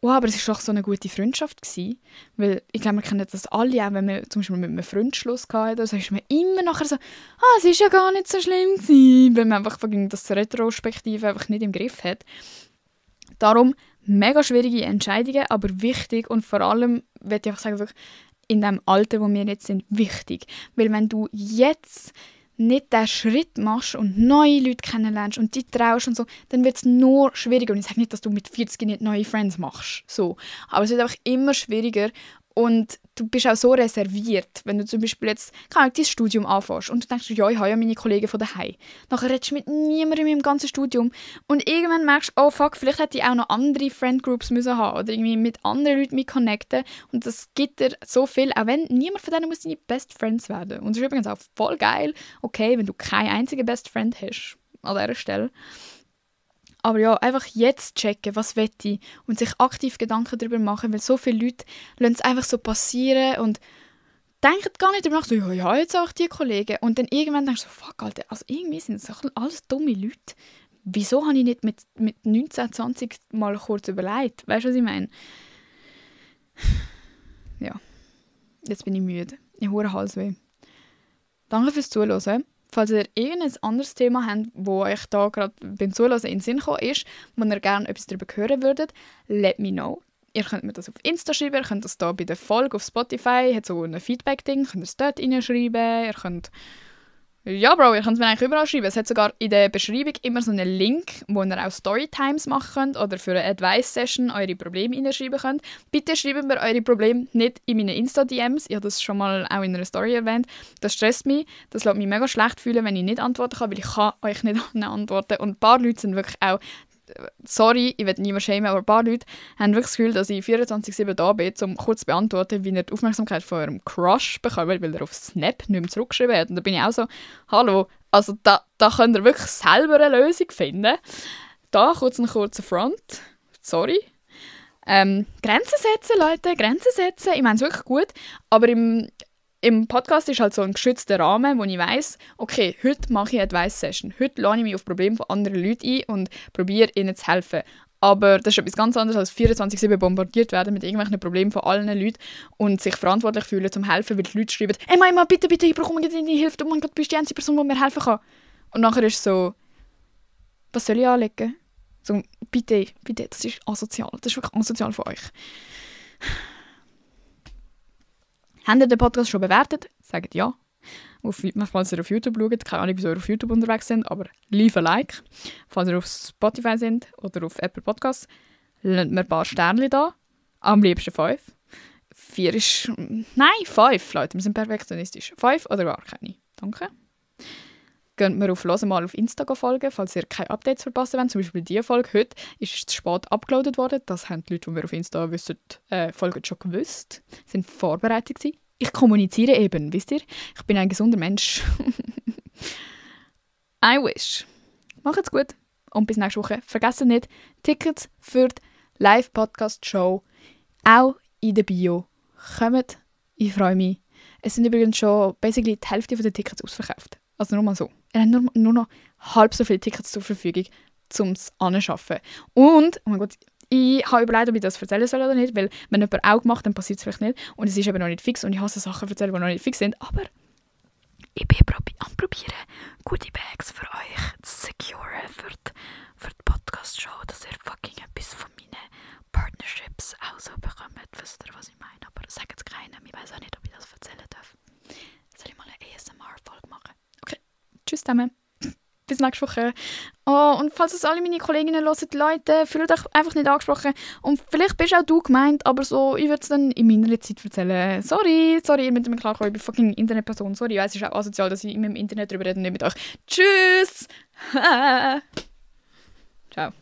wow, aber es war doch so eine gute Freundschaft gewesen. Weil ich glaube, wir kennen das alle, auch wenn wir zum Beispiel mit einem Freund Schluss hatten, so ist man immer nachher so, es ist ja gar nicht so schlimm gewesen, weil man einfach das Retrospektive einfach nicht im Griff hat. Darum mega schwierige Entscheidungen, aber wichtig und vor allem, würde ich einfach sagen, wirklich in dem Alter, wo wir jetzt sind, wichtig. Weil wenn du jetzt nicht diesen Schritt machst und neue Leute kennenlernst und dich traust und so, dann wird es nur schwieriger. Und ich sage nicht, dass du mit 40 nicht neue Friends machst, so. Aber es wird einfach immer schwieriger und du bist auch so reserviert, wenn du zum Beispiel jetzt dein Studium anfängst und du denkst, ja, ich habe ja meine Kollegen von daheim. Nachher redest du mit niemandem im ganzen Studium und irgendwann merkst du, oh fuck, vielleicht hätte ich auch noch andere Friendgroups müssen haben oder irgendwie mit anderen Leuten mich connecten und das gibt dir so viel, auch wenn niemand von denen muss deine Best Friends werden. Und es ist übrigens auch voll geil, okay, wenn du keinen einzigen Best Friend hast an dieser Stelle. Aber ja, einfach jetzt checken, was will ich und sich aktiv Gedanken darüber machen, weil so viele Leute lassen es einfach so passieren und denken gar nicht darüber nach, so, ja, jetzt auch die Kollegen. Und dann irgendwann denkst du so, fuck, Alter, also irgendwie sind das alles dumme Leute. Wieso habe ich nicht mit 19, 20 mal kurz überlegt? Weißt du, was ich meine? Ja, jetzt bin ich müde. Ich habe Halsweh. Danke fürs Zuhören. Falls ihr irgendein anderes Thema habt, wo euch da gerade beim Zuhören in den Sinn gekommen ist, wo ihr gerne etwas darüber hören würdet, let me know. Ihr könnt mir das auf Insta schreiben, ihr könnt das da bei der Folge auf Spotify, hat so ein Feedback-Ding, könnt ihr es dort reinschreiben, ihr könnt... Ja, Bro, ihr könnt es mir eigentlich überall schreiben. Es hat sogar in der Beschreibung immer so einen Link, wo ihr auch Storytimes machen könnt oder für eine Advice-Session eure Probleme reinschreiben könnt. Bitte schreibt mir eure Probleme nicht in meine Insta-DMs. Ich habe das schon mal auch in einer Story erwähnt. Das stresst mich. Das lässt mich mega schlecht fühlen, wenn ich nicht antworten kann, weil ich kann euch nicht antworten. Und ein paar Leute sind wirklich auch... Sorry, ich will niemanden schämen, aber ein paar Leute haben wirklich das Gefühl, dass ich 24/7 da bin, um kurz zu beantworten, wie ihr die Aufmerksamkeit von eurem Crush bekommt, weil er auf Snap nicht mehr zurückgeschrieben hat. Und da bin ich auch so, hallo, also da könnt ihr wirklich selber eine Lösung finden. Da kurz ein kurzer Front. Sorry. Grenzen setzen, Leute, Grenzen setzen. Ich meine es wirklich gut, aber im Podcast ist halt so ein geschützter Rahmen, wo ich weiss, okay, heute mache ich eine Advice-Session. Heute lade ich mich auf Probleme von anderen Leuten ein und probiere ihnen zu helfen. Aber das ist etwas ganz anderes als 24/7 bombardiert werden mit irgendwelchen Problemen von allen Leuten und sich verantwortlich fühlen zum Helfen, weil die Leute schreiben, «Ey, Mama, bitte, ich brauche unbedingt deine Hilfe, oh mein Gott, du bist die einzige Person, die mir helfen kann.» Und nachher ist es so, was soll ich anlegen? So, bitte, das ist asozial. Das ist wirklich asozial von euch. Habt ihr den Podcast schon bewertet? Sagt ja. Falls ihr auf YouTube schaut, keine Ahnung, wieso ihr auf YouTube unterwegs sind, aber leave a like. Falls ihr auf Spotify sind oder auf Apple Podcasts, lasst mir ein paar Sternchen da. Am liebsten 5. 4 ist... Nein, 5, Leute. Wir sind perfektionistisch. 5 oder gar keine. Danke. Geht mir auf «Hören mal» auf Insta folgen, falls ihr keine Updates verpassen wollt. Zum Beispiel diese Folge heute ist zu spät abgeloadet worden. Das haben die Leute, die wir auf Insta wissen, Folgen schon gewusst. Sind vorbereitet gewesen. Ich kommuniziere eben, wisst ihr? Ich bin ein gesunder Mensch. I wish. Macht's gut und bis nächste Woche. Vergesst nicht, Tickets für die Live-Podcast-Show auch in der Bio. Kommt, ich freue mich. Es sind übrigens schon basically die Hälfte der Tickets ausverkauft. Also nur mal so. Ihr habt nur noch halb so viele Tickets zur Verfügung, um es anzuschaffen. Und, oh mein Gott, ich habe überlegt, ob ich das erzählen soll oder nicht, weil wenn jemand Auge macht, dann passiert es vielleicht nicht. Und es ist eben noch nicht fix und ich hasse Sachen erzählen, die noch nicht fix sind. Aber ich bin am Probieren, gute Bags für euch zu securen für die Podcast-Show, dass ihr fucking etwas von meinen Partnerships auch so bekommt. Wisst ihr, was ich meine? Aber sagt es keinem. Ich weiß auch nicht, ob ich das erzählen darf. Soll ich mal eine ASMR-Folge machen? Okay, tschüss zusammen. Bis nächste Woche. Oh, und falls es alle meine Kolleginnen hören, Leute, fühlt euch einfach nicht angesprochen. Und vielleicht bist auch du gemeint, aber so, ich würde es dann in meiner Zeit erzählen. Sorry, ihr müsst mir klarkommen, ich bin fucking Internetperson. Sorry, ich weiss, es ist auch asozial, dass ich mit dem Internet darüber rede und nicht mit euch. Tschüss! Ciao.